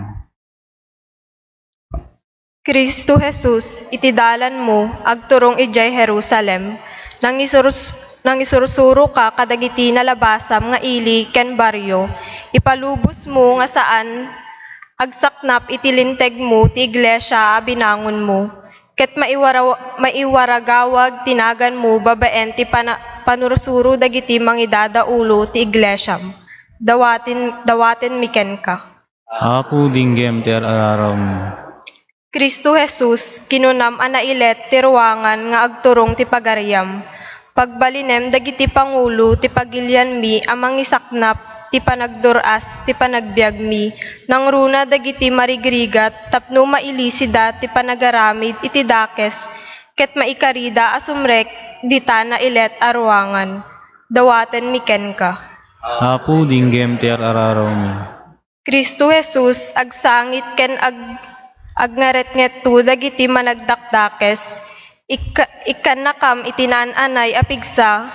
Cristo Jesus, iti dalanmo, agturong idiay Jerusalem, nangisurs-, nangisursuroka kadagiti nalabasam nga ili ken barrio. Ipalubosmo nga saan agsaknap iti lintegmo ti iglesia a binangonmo, ket maiwara-, maiwaragawag ti naganmo babaen ti pana-, panursuro dagiti mangidadaulo ti iglesiam. Dawaten-, dawatenmi kenka. Apo, denggem ti ar-ararawmi. Cristo Jesus, kinunam a nailet ti ruangan nga agturong ti pagariam. Pagbalinem dagiti pangulo ti pagilianmi a mangisaknap ti panagdur-as ti panagbiagmi, nangruna dagiti marigrigat tapno mailisida ti panagaramid iti dakes, ket maikarida a sumrek dita nailet a ruangan. Dawatenmi kenka. Apo, denggem ti ar-ararawmi. Cristo Jesus, agsangit ken ag-, agngaretngetto dagiti managdakdakes. Ikka-, ikkannakam iti naan-anay a pigsa,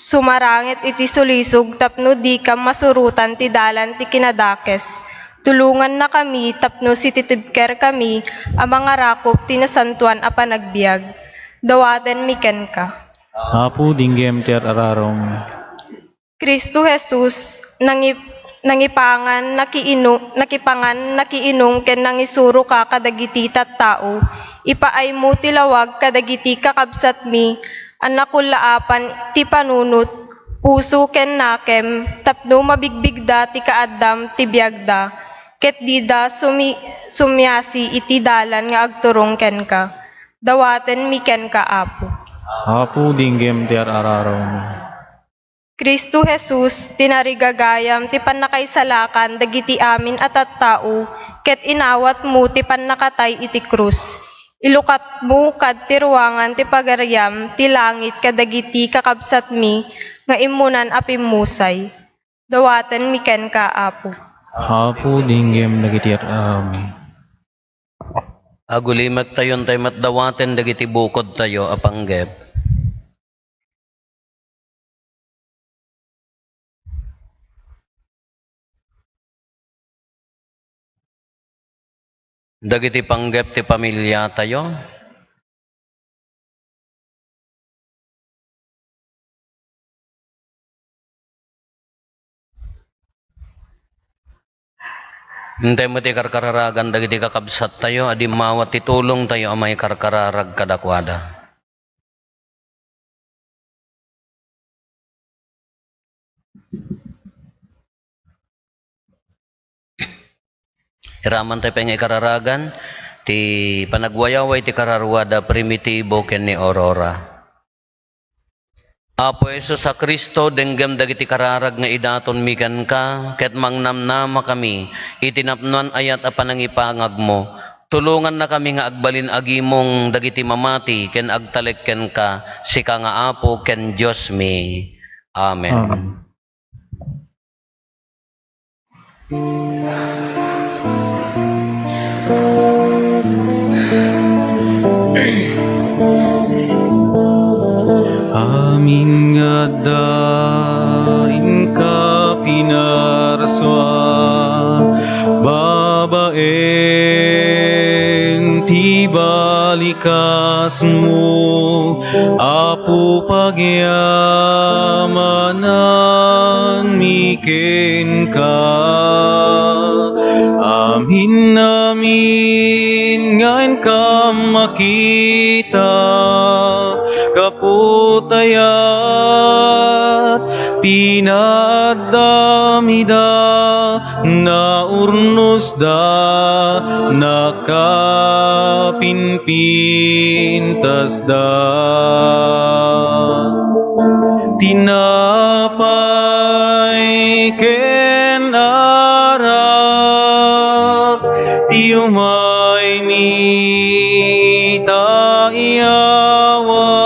sumarangit iti sulisog tapno dikam masurotan ti dalan ti kinadakes. Tulongannakami tapno sititibkerkami a mangarakop ti nasantoan a panagbiag. Dawatenmi kenka. Apo, denggem ti ar-ararawmi. Cristo Jesus, nangi-, nangipangan, nakiinu-, nakipangan, nakiinum ken nangisuroka kadagiti tattao. Ipaaymo ti lawag kadagiti kakabsatmi a nakullaapan ti panunot, puso ken nakem, tapno mabigbigda ti kaaddam ti biagda, ket dida sumi-, sumiasi iti dalan nga agturong kenka. Dawatenmi kenka, Apo. Apo, denggem ti ar-ararawmi. Cristo Jesus, tinarigagayam ti pannakaisalakan dagiti amin a tattao, ket inawatmo ti pannakatay iti krus. Ilukatmo kad ti ruangan ti pagariam ti langit kadagiti kakabsatmi nga immunan a pimmusay. Dawatenmi kenka, Apo. Apo, denggem dagiti ar-ararawmi. Agulimektayon tay met dawaten dagiti bukodtayo a panggep. Dagiti panggep ti pamiliatayo. Intay met ti karkararagan dagiti kakabsattayo a dimmawa ti tulongtayo a maikarkararag kadakuada. Iraman tayo pay nga ikararagan ti panagwayaway ti kararua da Primitibo ken ni Aurora. Apo Jesus a Cristo, denggem dagiti kararag nga idatonmi kenka, ket mangnamnamakami iti napnoan ayat a panangipangagmo. Tulongannakami nga agbalin agimong dagiti mamati ken agtalek kenka, sika nga Apo ken Diosmi. Amen. Amen. Amin nga adda inka pinarsua babaen ti balikasmo, Apo, pagyamananmi kenka. Amin, amin nga inka makita, kaputayat, pinaaddam ida, naurnosda, nakapinpintasda. Tinapay ken arak, ti umaymi ta iyawat,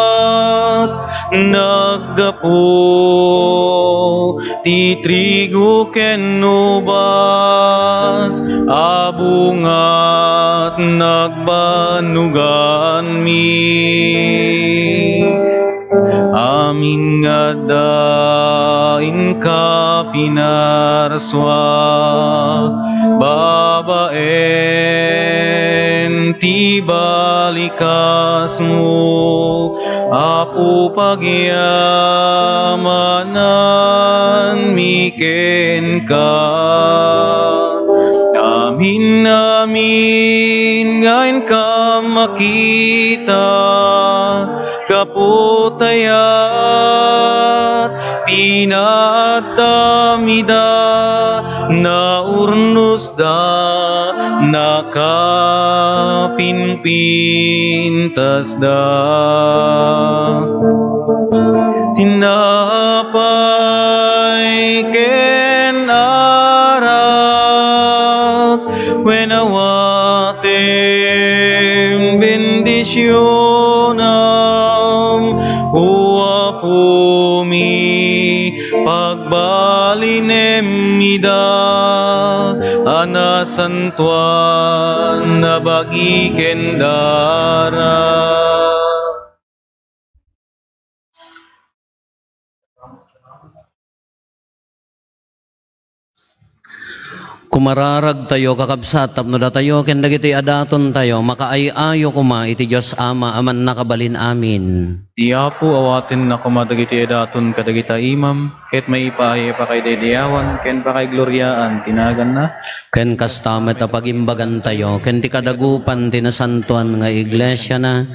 naggapu ti trigo ken ubas a bungat nagbannuganmi. Amin nga adda inka pinarsua babaen ti balikasmo, Apo, pagyamananmi kenka. Amin, amin nga inka makita, kaputayat, pinaaddam ida, naurnosda, nakapinpintasda. Tinapay ken arak, wen awatem bendisionam, O Apomi, pagbalinem ida a nasantoan a bagi ken dara. Kumararagtayo, kakabsat, tapno datayo ken dagiti adatontayo makaay-ayo koma iti Dios Ama a mannakabalin amin. Ti Apo awatenna koma dagiti adaton kadagita imam, ket maipaay a pakaidaydayawaan ken pakaigloriaan ti naganna. Ken kasta met a pagimbagantayo ken ti kadagupan ti nasantoan nga iglesiana.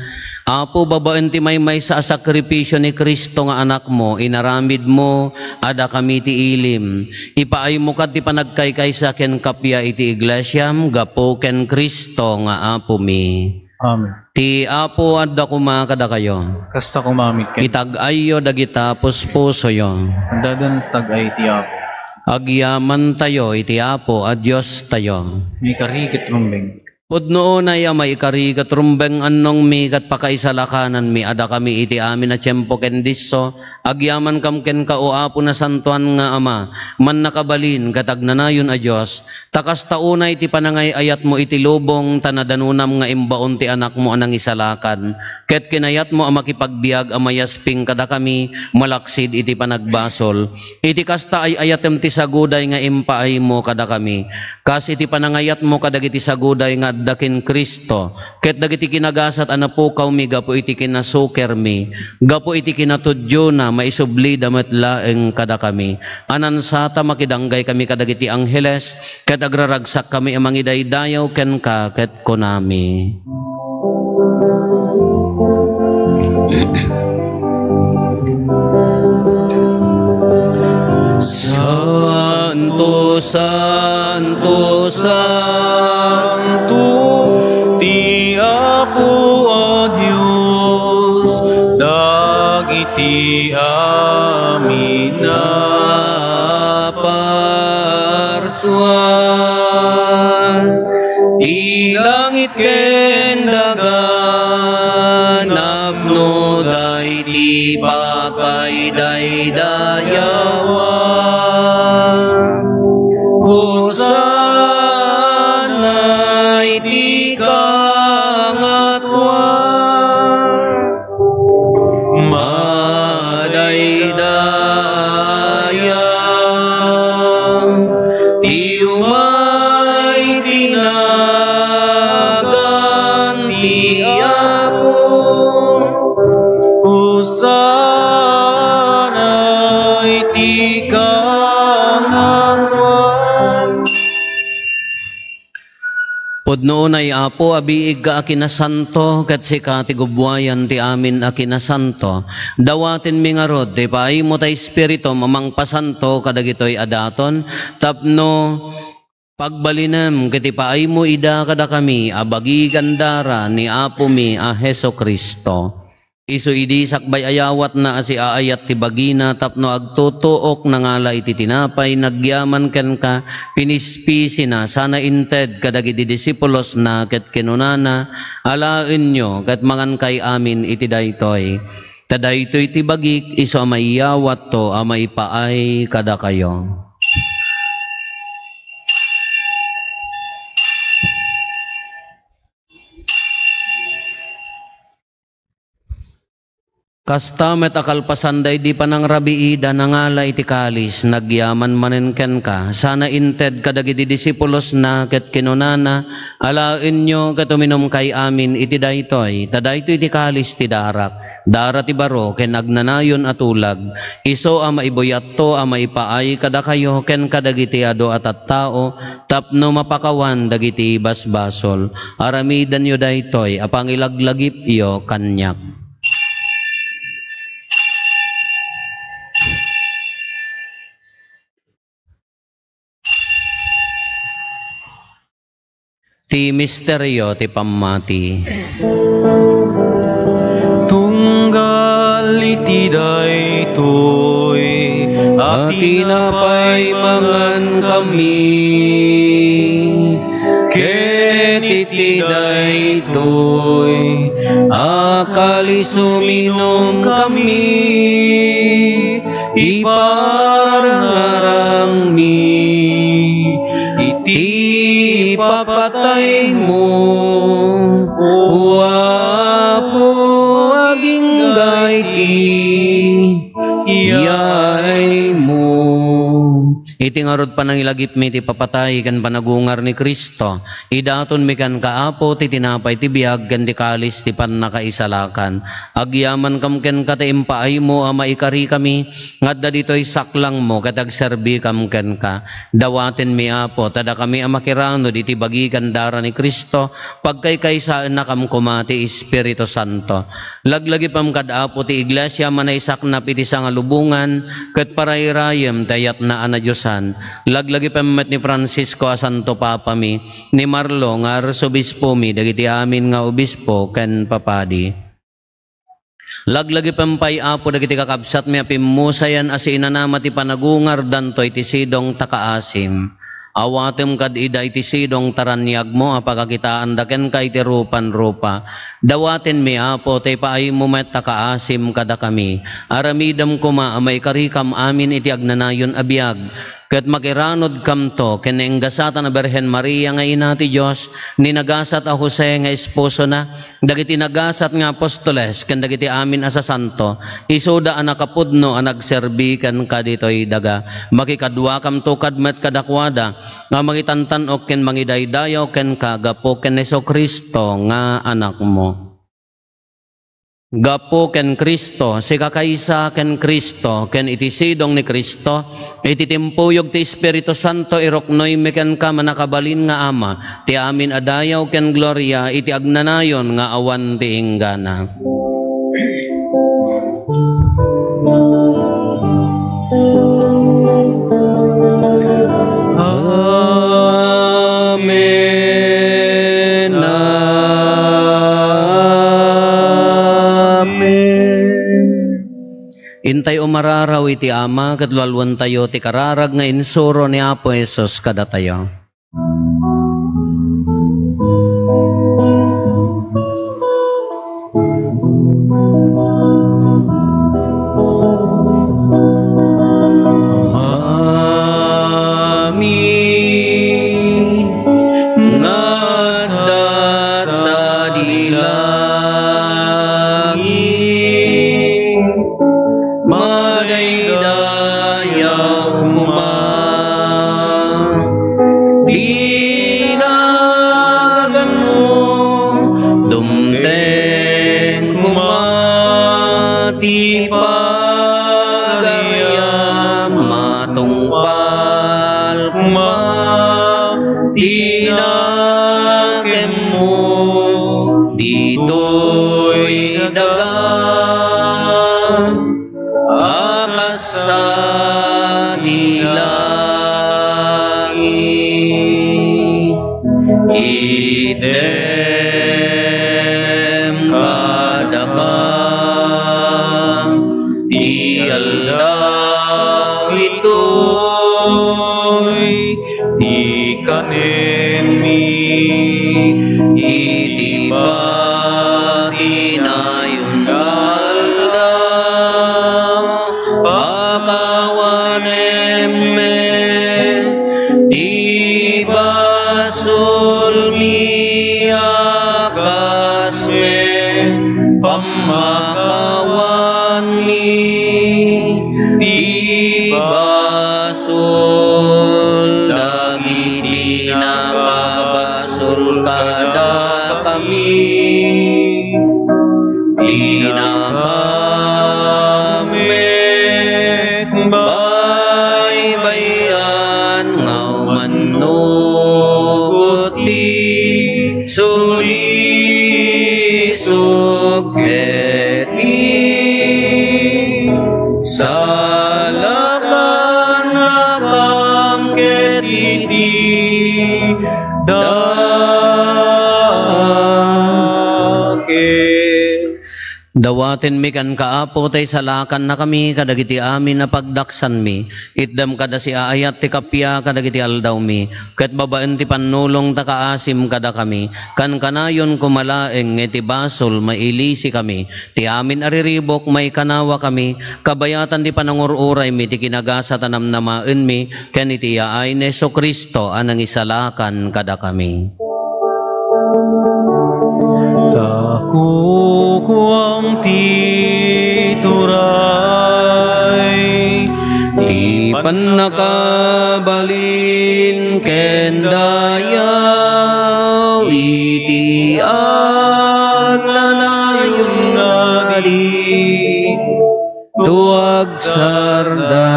Apo, babaen ti maymaysa a sakripisio ni Cristo nga Anakmo, inaramidmo a dakami ti ilim. Ipaaymo kad ti panagkaykaysa ken kappia iti iglesiam gapu ken Cristo nga Apomi. Amen. Ti Apo adda koma kadakayo. Kasta koma met ken. Itag-ayyo dagita puspusoyo. Adda dagiti tag-ay ti Apo. Agyamantayo iti Apo a Diostayo. Maikari ket rumbeng. Pudno unay a maikari ket rumbeng, annongmi ket pakaisalakananmi a dakami iti amin a tiempo ken disso, agyamankam kenka, O Apo, nasantoan nga Ama, mannakabalin ket agnanayon a Dios, ta kasta unay ti panangay-ayatmo iti lubong, ta nadanonam nga imbaon ti Anakmo a nangisalakan, ket kinayatmo a makipagbiag a mayasping kadakami malaksid iti panagbasol. Iti kasta, ay-ayatem ti saguday nga impaaymo kadakami, kas iti panangayatmo kadagiti saguday nga adda ken Cristo, ket dagiti kinagasat a napukawmi gapu iti kinasukermi, gapu iti kinatudiona, maisublida met laeng kadakami. A nansata, makidanggay kami kadagiti angheles, ket agraragsak kami a mangidaydayaw kenka, ket kunami, Santo, Santo, Santo, ti Apo a Dios, dagiti amin a parsuan. Ti langit ken daga napno daydi pakaidaydayawan. Hosanna iti kangatoan. Madaydaya ti umay ti nagan ti Apo. Hosanna iti kangatoan. Pudno unay, Apo, a biigka a kinasanto, ket sika ti gubbuayan ti amin a kinasanto. Dawatenmi ngarud ti paaymo ta Espiritum a mangpasanto kadagitoy a daton, tapno pagbalinem ket ipaaymo ida kadakami a bagi ken dara ni Apomi a Jesu-Cristo. Isu idi sakbay a yawatna a siaayat ti bagina tapno agtutuok, nangala iti tinapay, nagyaman kenka, pinispisina, sana inted kadagiti disipulosna, ket kinunana, "Alaenyo, ket mangankay amin iti daytoy. Ta daytoy ti bagik, isu a maiyawatto a maipaay kadakayo." Kasta met a kalpasan daydi panangrabiida, nangala iti kalis, nagyaman manen kenka, sana inted kadagiti disipulosna, ket kinunana, "Alaenyo ket uminumkay amin iti daytoy, ta daytoy ti kalis ti darak, dara ti baro ken agnanayon a tulag, isu a maibuyatto a maipaay kadakayo ken kadagiti adu a tattao, tapno mapakawan dagiti basbasol. Aramidenyo daytoy a pangilaglagipyo kaniak." Ti misterio ti pammati. Tunggal iti daytoy a tinapay mangankami, ket iti daytoy a kalis uminumkami, iparangarangmi iti ipapataymo, O Apo, agingga iti yaaymo. Iti ngarud panangilagipmi ti papatay ken panagungar ni Cristo, idatonmi kenka, Apo, ti tinapay ti biag ken ti kalis ti pannakaisalakan. Agyamankam kenka ta impaaymo a maikarikami nga adda ditoy saklangmo ket agserbikam kenka. Dawatenmi, Apo, ta dakami a makiranod iti bagi ken dara ni Cristo, pagkaykaysaennakam koma ti Espiritu Santo. Laglagipem kad Apo ti Iglesia a manaysaknap iti sangalubongan ket parayrayem ti ayatna a nadiosan. Laglagipem met ni Francisco a Santo Papami, ni Marlo nga Arsobispomi, dagiti amin nga obispo ken papadi. Laglagipem pay, Apo, dagiti kakabsatmi a pimmusayan a siinanama ti panagungardanto iti sidong ta kaasim. Awatem kad ida iti sidong ta raniagmo a pakakitaanda kenka iti rupan-rupa. Dawatenmi, Apo, ta ipaaymo met a kaasim kadakami. Aramidem koma a maikarikam amin iti agnanayon a biag, ket makiranodkamto ken ni enggasatan a Birhen Maria nga Ina ti Dios, ni nagasat a Jose nga esposona, dagiti nagasat nga apostoles, ken dagiti amin a sasanto, isuda a nakapudno a nagserbi kenka ditoy daga. Makikaduakamto kad met kadakuada, nga mangitantan-ok ken mangidaydayaw kenka gapu ken Jesu-Cristo nga Anakmo. Gapu ken Cristo, sikakaysa ken Cristo, ken iti sidong ni Cristo, iti timpuyog ti Espiritu Santo, iruknoymi kenka, mannakabalin nga Ama, ti amin a dayaw ken gloria iti agnanayon nga awan ti inggana. Amen. Amen. Intay umararaw iti Ama ket lualuentayo ti kararag nga insuro ni Apo Jesus kadatayo. nga adda sadi langit, madaydayaw koma. Dinaganmo, dumteng koma ti pagariam, matungpal koma ti nakemmo ditoy daga a kas sadi langit. Itdem kadaka ti aldaw itoy, ti kanenmi iti patinayon nga aldaw. Pakawanem met ti basolmi a kas met pammakawanmi ti basol dagiti nakabasol kadakami. Dinakam met baybay-an nga umannugot ti sulisog ket isalakannakam ket iti dakes. Dawatenmi kenka, Apo, ta isalakannakami kadagiti amin a pagdaksanmi. Itdem kada siaayat ti kappia kadagiti aldawmi, ket babaen ti pannulong ta kaasim kadakami. Kankanayon koma laeng nga iti basol, mailisikami. Ti amin a riribuk, maikanawakami. Kabayatan ti panangur-uraymi, ti kinagasat a namnamaenmi, ken iti yaay ni Jesu-Cristo a nangisalakan kadakami. Ta kukuam ti turay, ti pannakabalin ken dayaw iti agnanayon nga di to agsarda.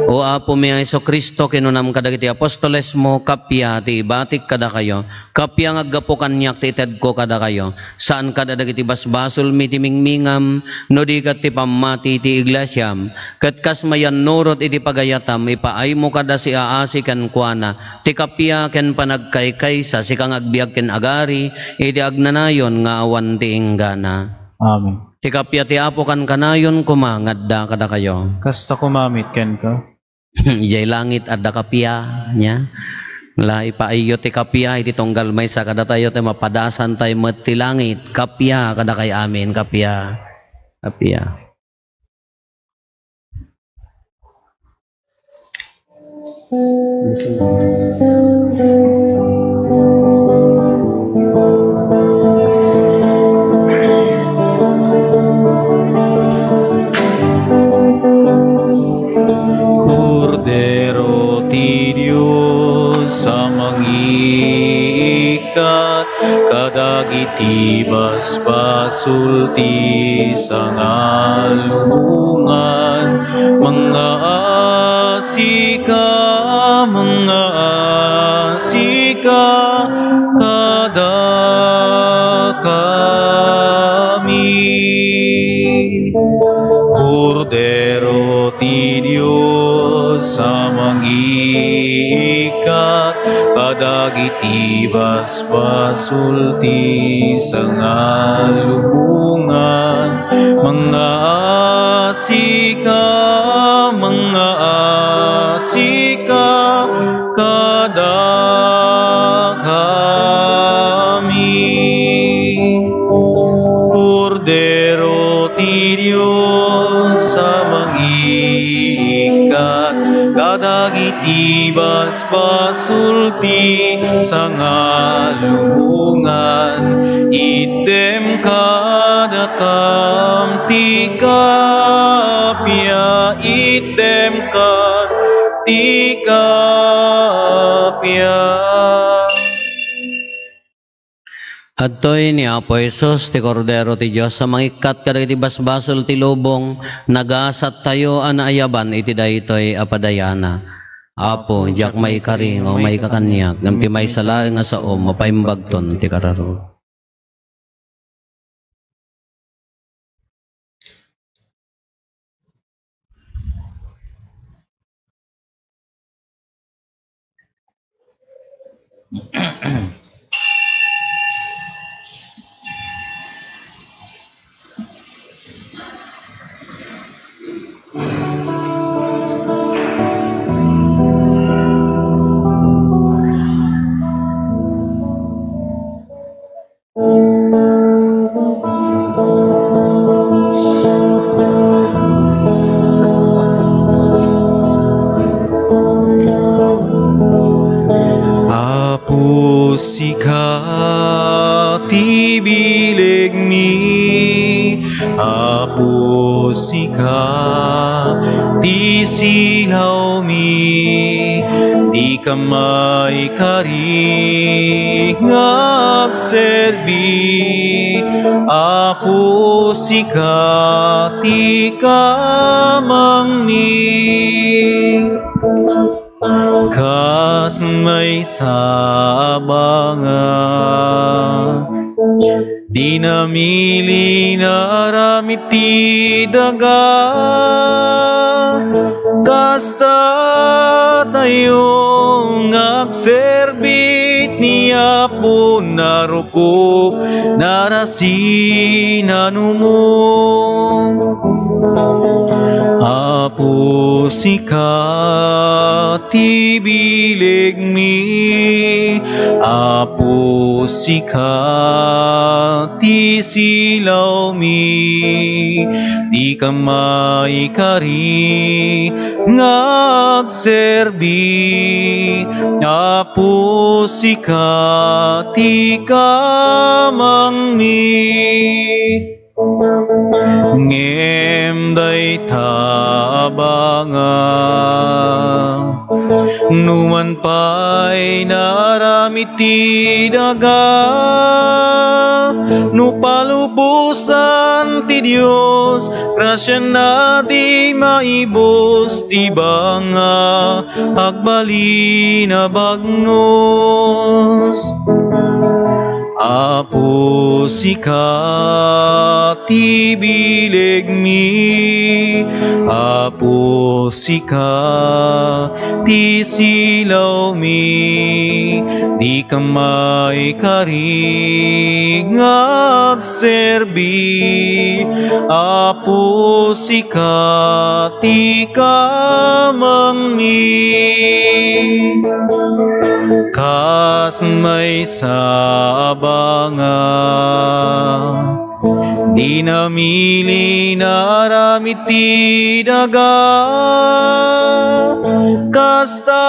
O Apomi a Jesu-Cristo, kinunam kadagiti apostolesmo, kappia ti ibatik kadakayo, kappia nga aggapu kaniak ti itedko kadakayo. Saan kada dagiti basbasolmi ti mingmingam, no di ket ti pammati ti iglesiam. Ket kas mayannurot iti pagayatam, ipaaymo kada siaasi kenkuana ti kappia ken panagkaykaysa, sika nga agbiag ken agari iti agnanayon nga awan ti inggana. Amen. Ti kappia ti Apo kankanayon koma nga adda kadakayo. Kasta koma met kenka. Idiay langit, adda kappia, nia? La, ipaayyo ti kappia iti tunggal maysa kadatayo, ta mapadasantayo met ti langit. Kappia kadakay amin, kappia. Kappia. Kordero ti Dios a mangiikkat kadagiti basbasol ti sangalubongan, mangaasika, mangaasika kadakami. Kordero ti Dios a mangiikkat kadagiti basbasol ti sangalubongan, mangaasika, mangaasika kadakami. Kordero ti Dios a mangiikkat kadagiti Basbasol ti sangalumongan, itdem kadakam ti kappia, itdem kad ti kappia. Adtoy ni Apo Jesus, ti Kordero ti Dios a mangikkat kadagiti basbasol ti lubong, nagasattayo a naayaban iti daytoy a padayana. Apo, diak maikari nga umayka kaniak, ngem ti maysa laeng a saom, mapaimbagton ti kararua. Apo, sika ti bilegmi, Apo, sika ti silawmi, dika maikari nga agserbi. Apo, sika ti kamangmi. Kas maysa a banga, di namili nga aramid ti daga. Kasta tayo nga agserbi ti Apo, narukop, narasi, nanumo. Apo, sika ti bilegmi, Apo, sika ti silawmi, dika maikari nga agserbi. Apo, sika ti kamangmi. Ngem dayta a banga, numan pay naaramid ti daga, no palubosan ti Dios, grasiana di maibus ti banga, agbalin a bagnos. Apo, sika ti bilegmi, Apo, sika ti silawmi, dika maikari nga agserbi. Apo, sika ti kamangmi. Kas maysa a banga, di namili nga aramid ti daga. Kasta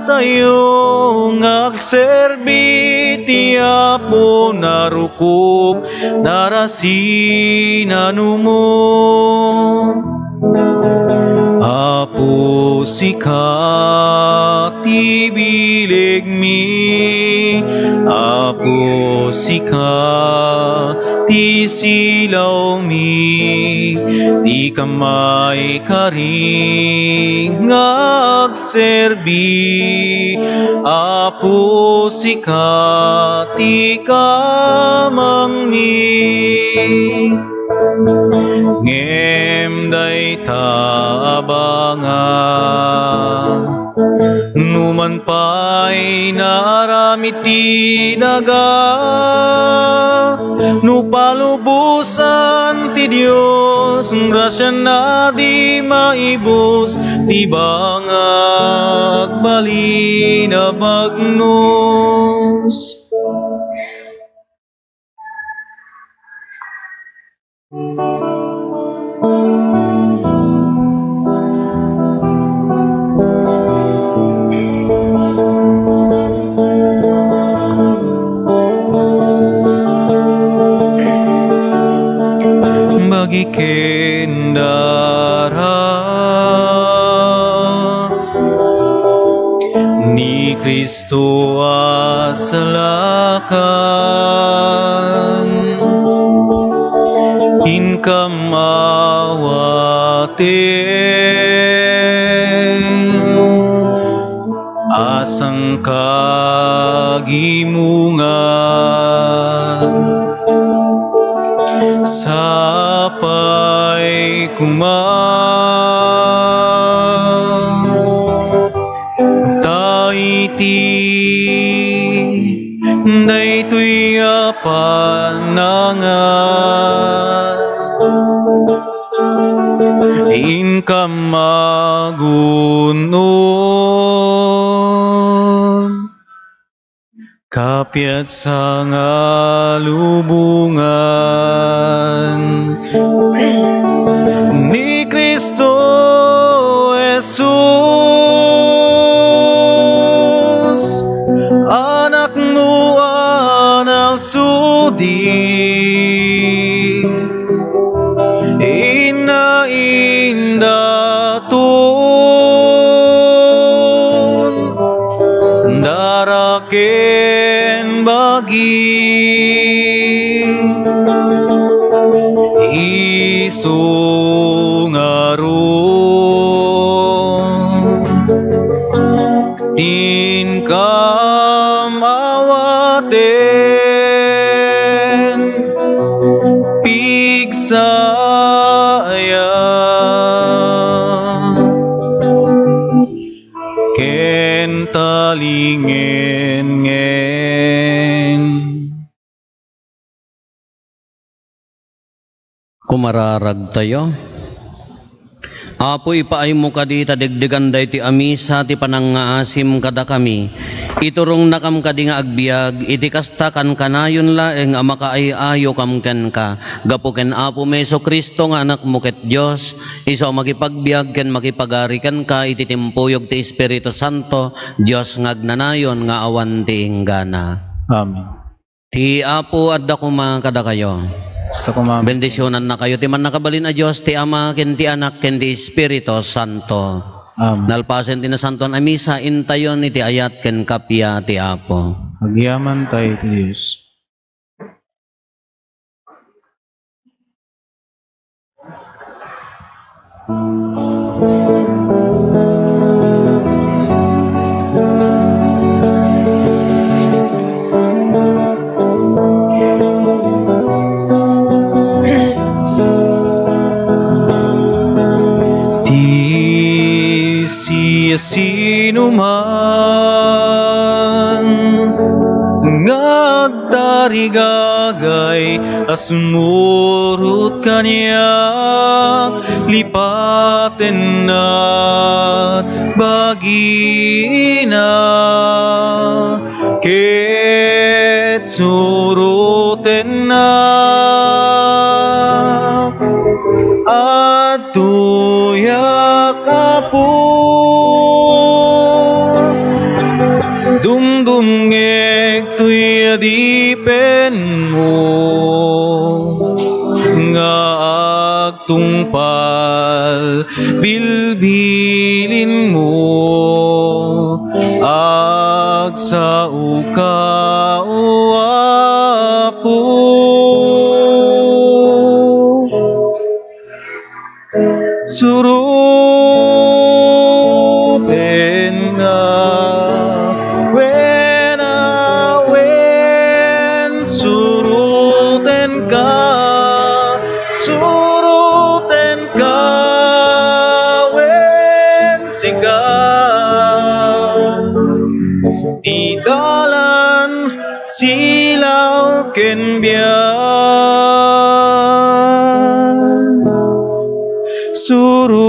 tayo nga agserbi ti Apo, narukop, narasi, nanumo. Apo, sika ti bilegmi, Apo, sika ti silawmi, dika maikari nga agserbi. Apo, sika ti kamangmi. Ngem dayta a banga, numan pay naaramid ti daga, no palubosan ti Dios, grasiana di maibus ti banga, agbalin a bagnos. ken dara ni Cristo a salakan, inkam awaten a sangkagimongan. Sapay koma ta iti daytoy a panangan, inkam magun-od, kapiatsa nga lubongan ni Cristo Jesus, Anakmo a nagsudi. Inna indaton dara ken bagi, isu ngarud inkam awaten pigsaya ken talingenngen. Kumararagtayo. Apo, ipaaymo kadi ta degdegan daytoy a misa ti panangngaasim kadakami. Iturongnakam kadi nga agbiag iti kasta, kankanayon laeng a makaay-ayokam kenka. Gapu ken Apomi Jesu-Cristo nga Anakmo ket Dios, isu a makipagbiag ken makipagari kenka iti timpuyog ti Espiritu Santo, Dios nga agnanayon nga awan ti inggana. Amen. Ti Apo adda koma kadakayo. Kasta koma. Bendisionannakayo ti Mannakabalin a Dios, ti Ama, ken ti Anak, ken ti Espiritu Santo. Amen. Nalpasen ti Nasantoan a Misa, intayon iti ayat ken kappia ti Apo. Agyamantay iti Dios. Ti siasinoman nga agtarigagay a sumurot kaniak, lipatenna bagina ket surotenna. Adtoyak, Apo, dumdumngek toy adipenmo nga agtungpal bilbilinmo, agsaoka, O Apo. Surotenka, wen a, wen, surotenka, surotenka, wen sika. Ti dalan, silaw ken biag. Suro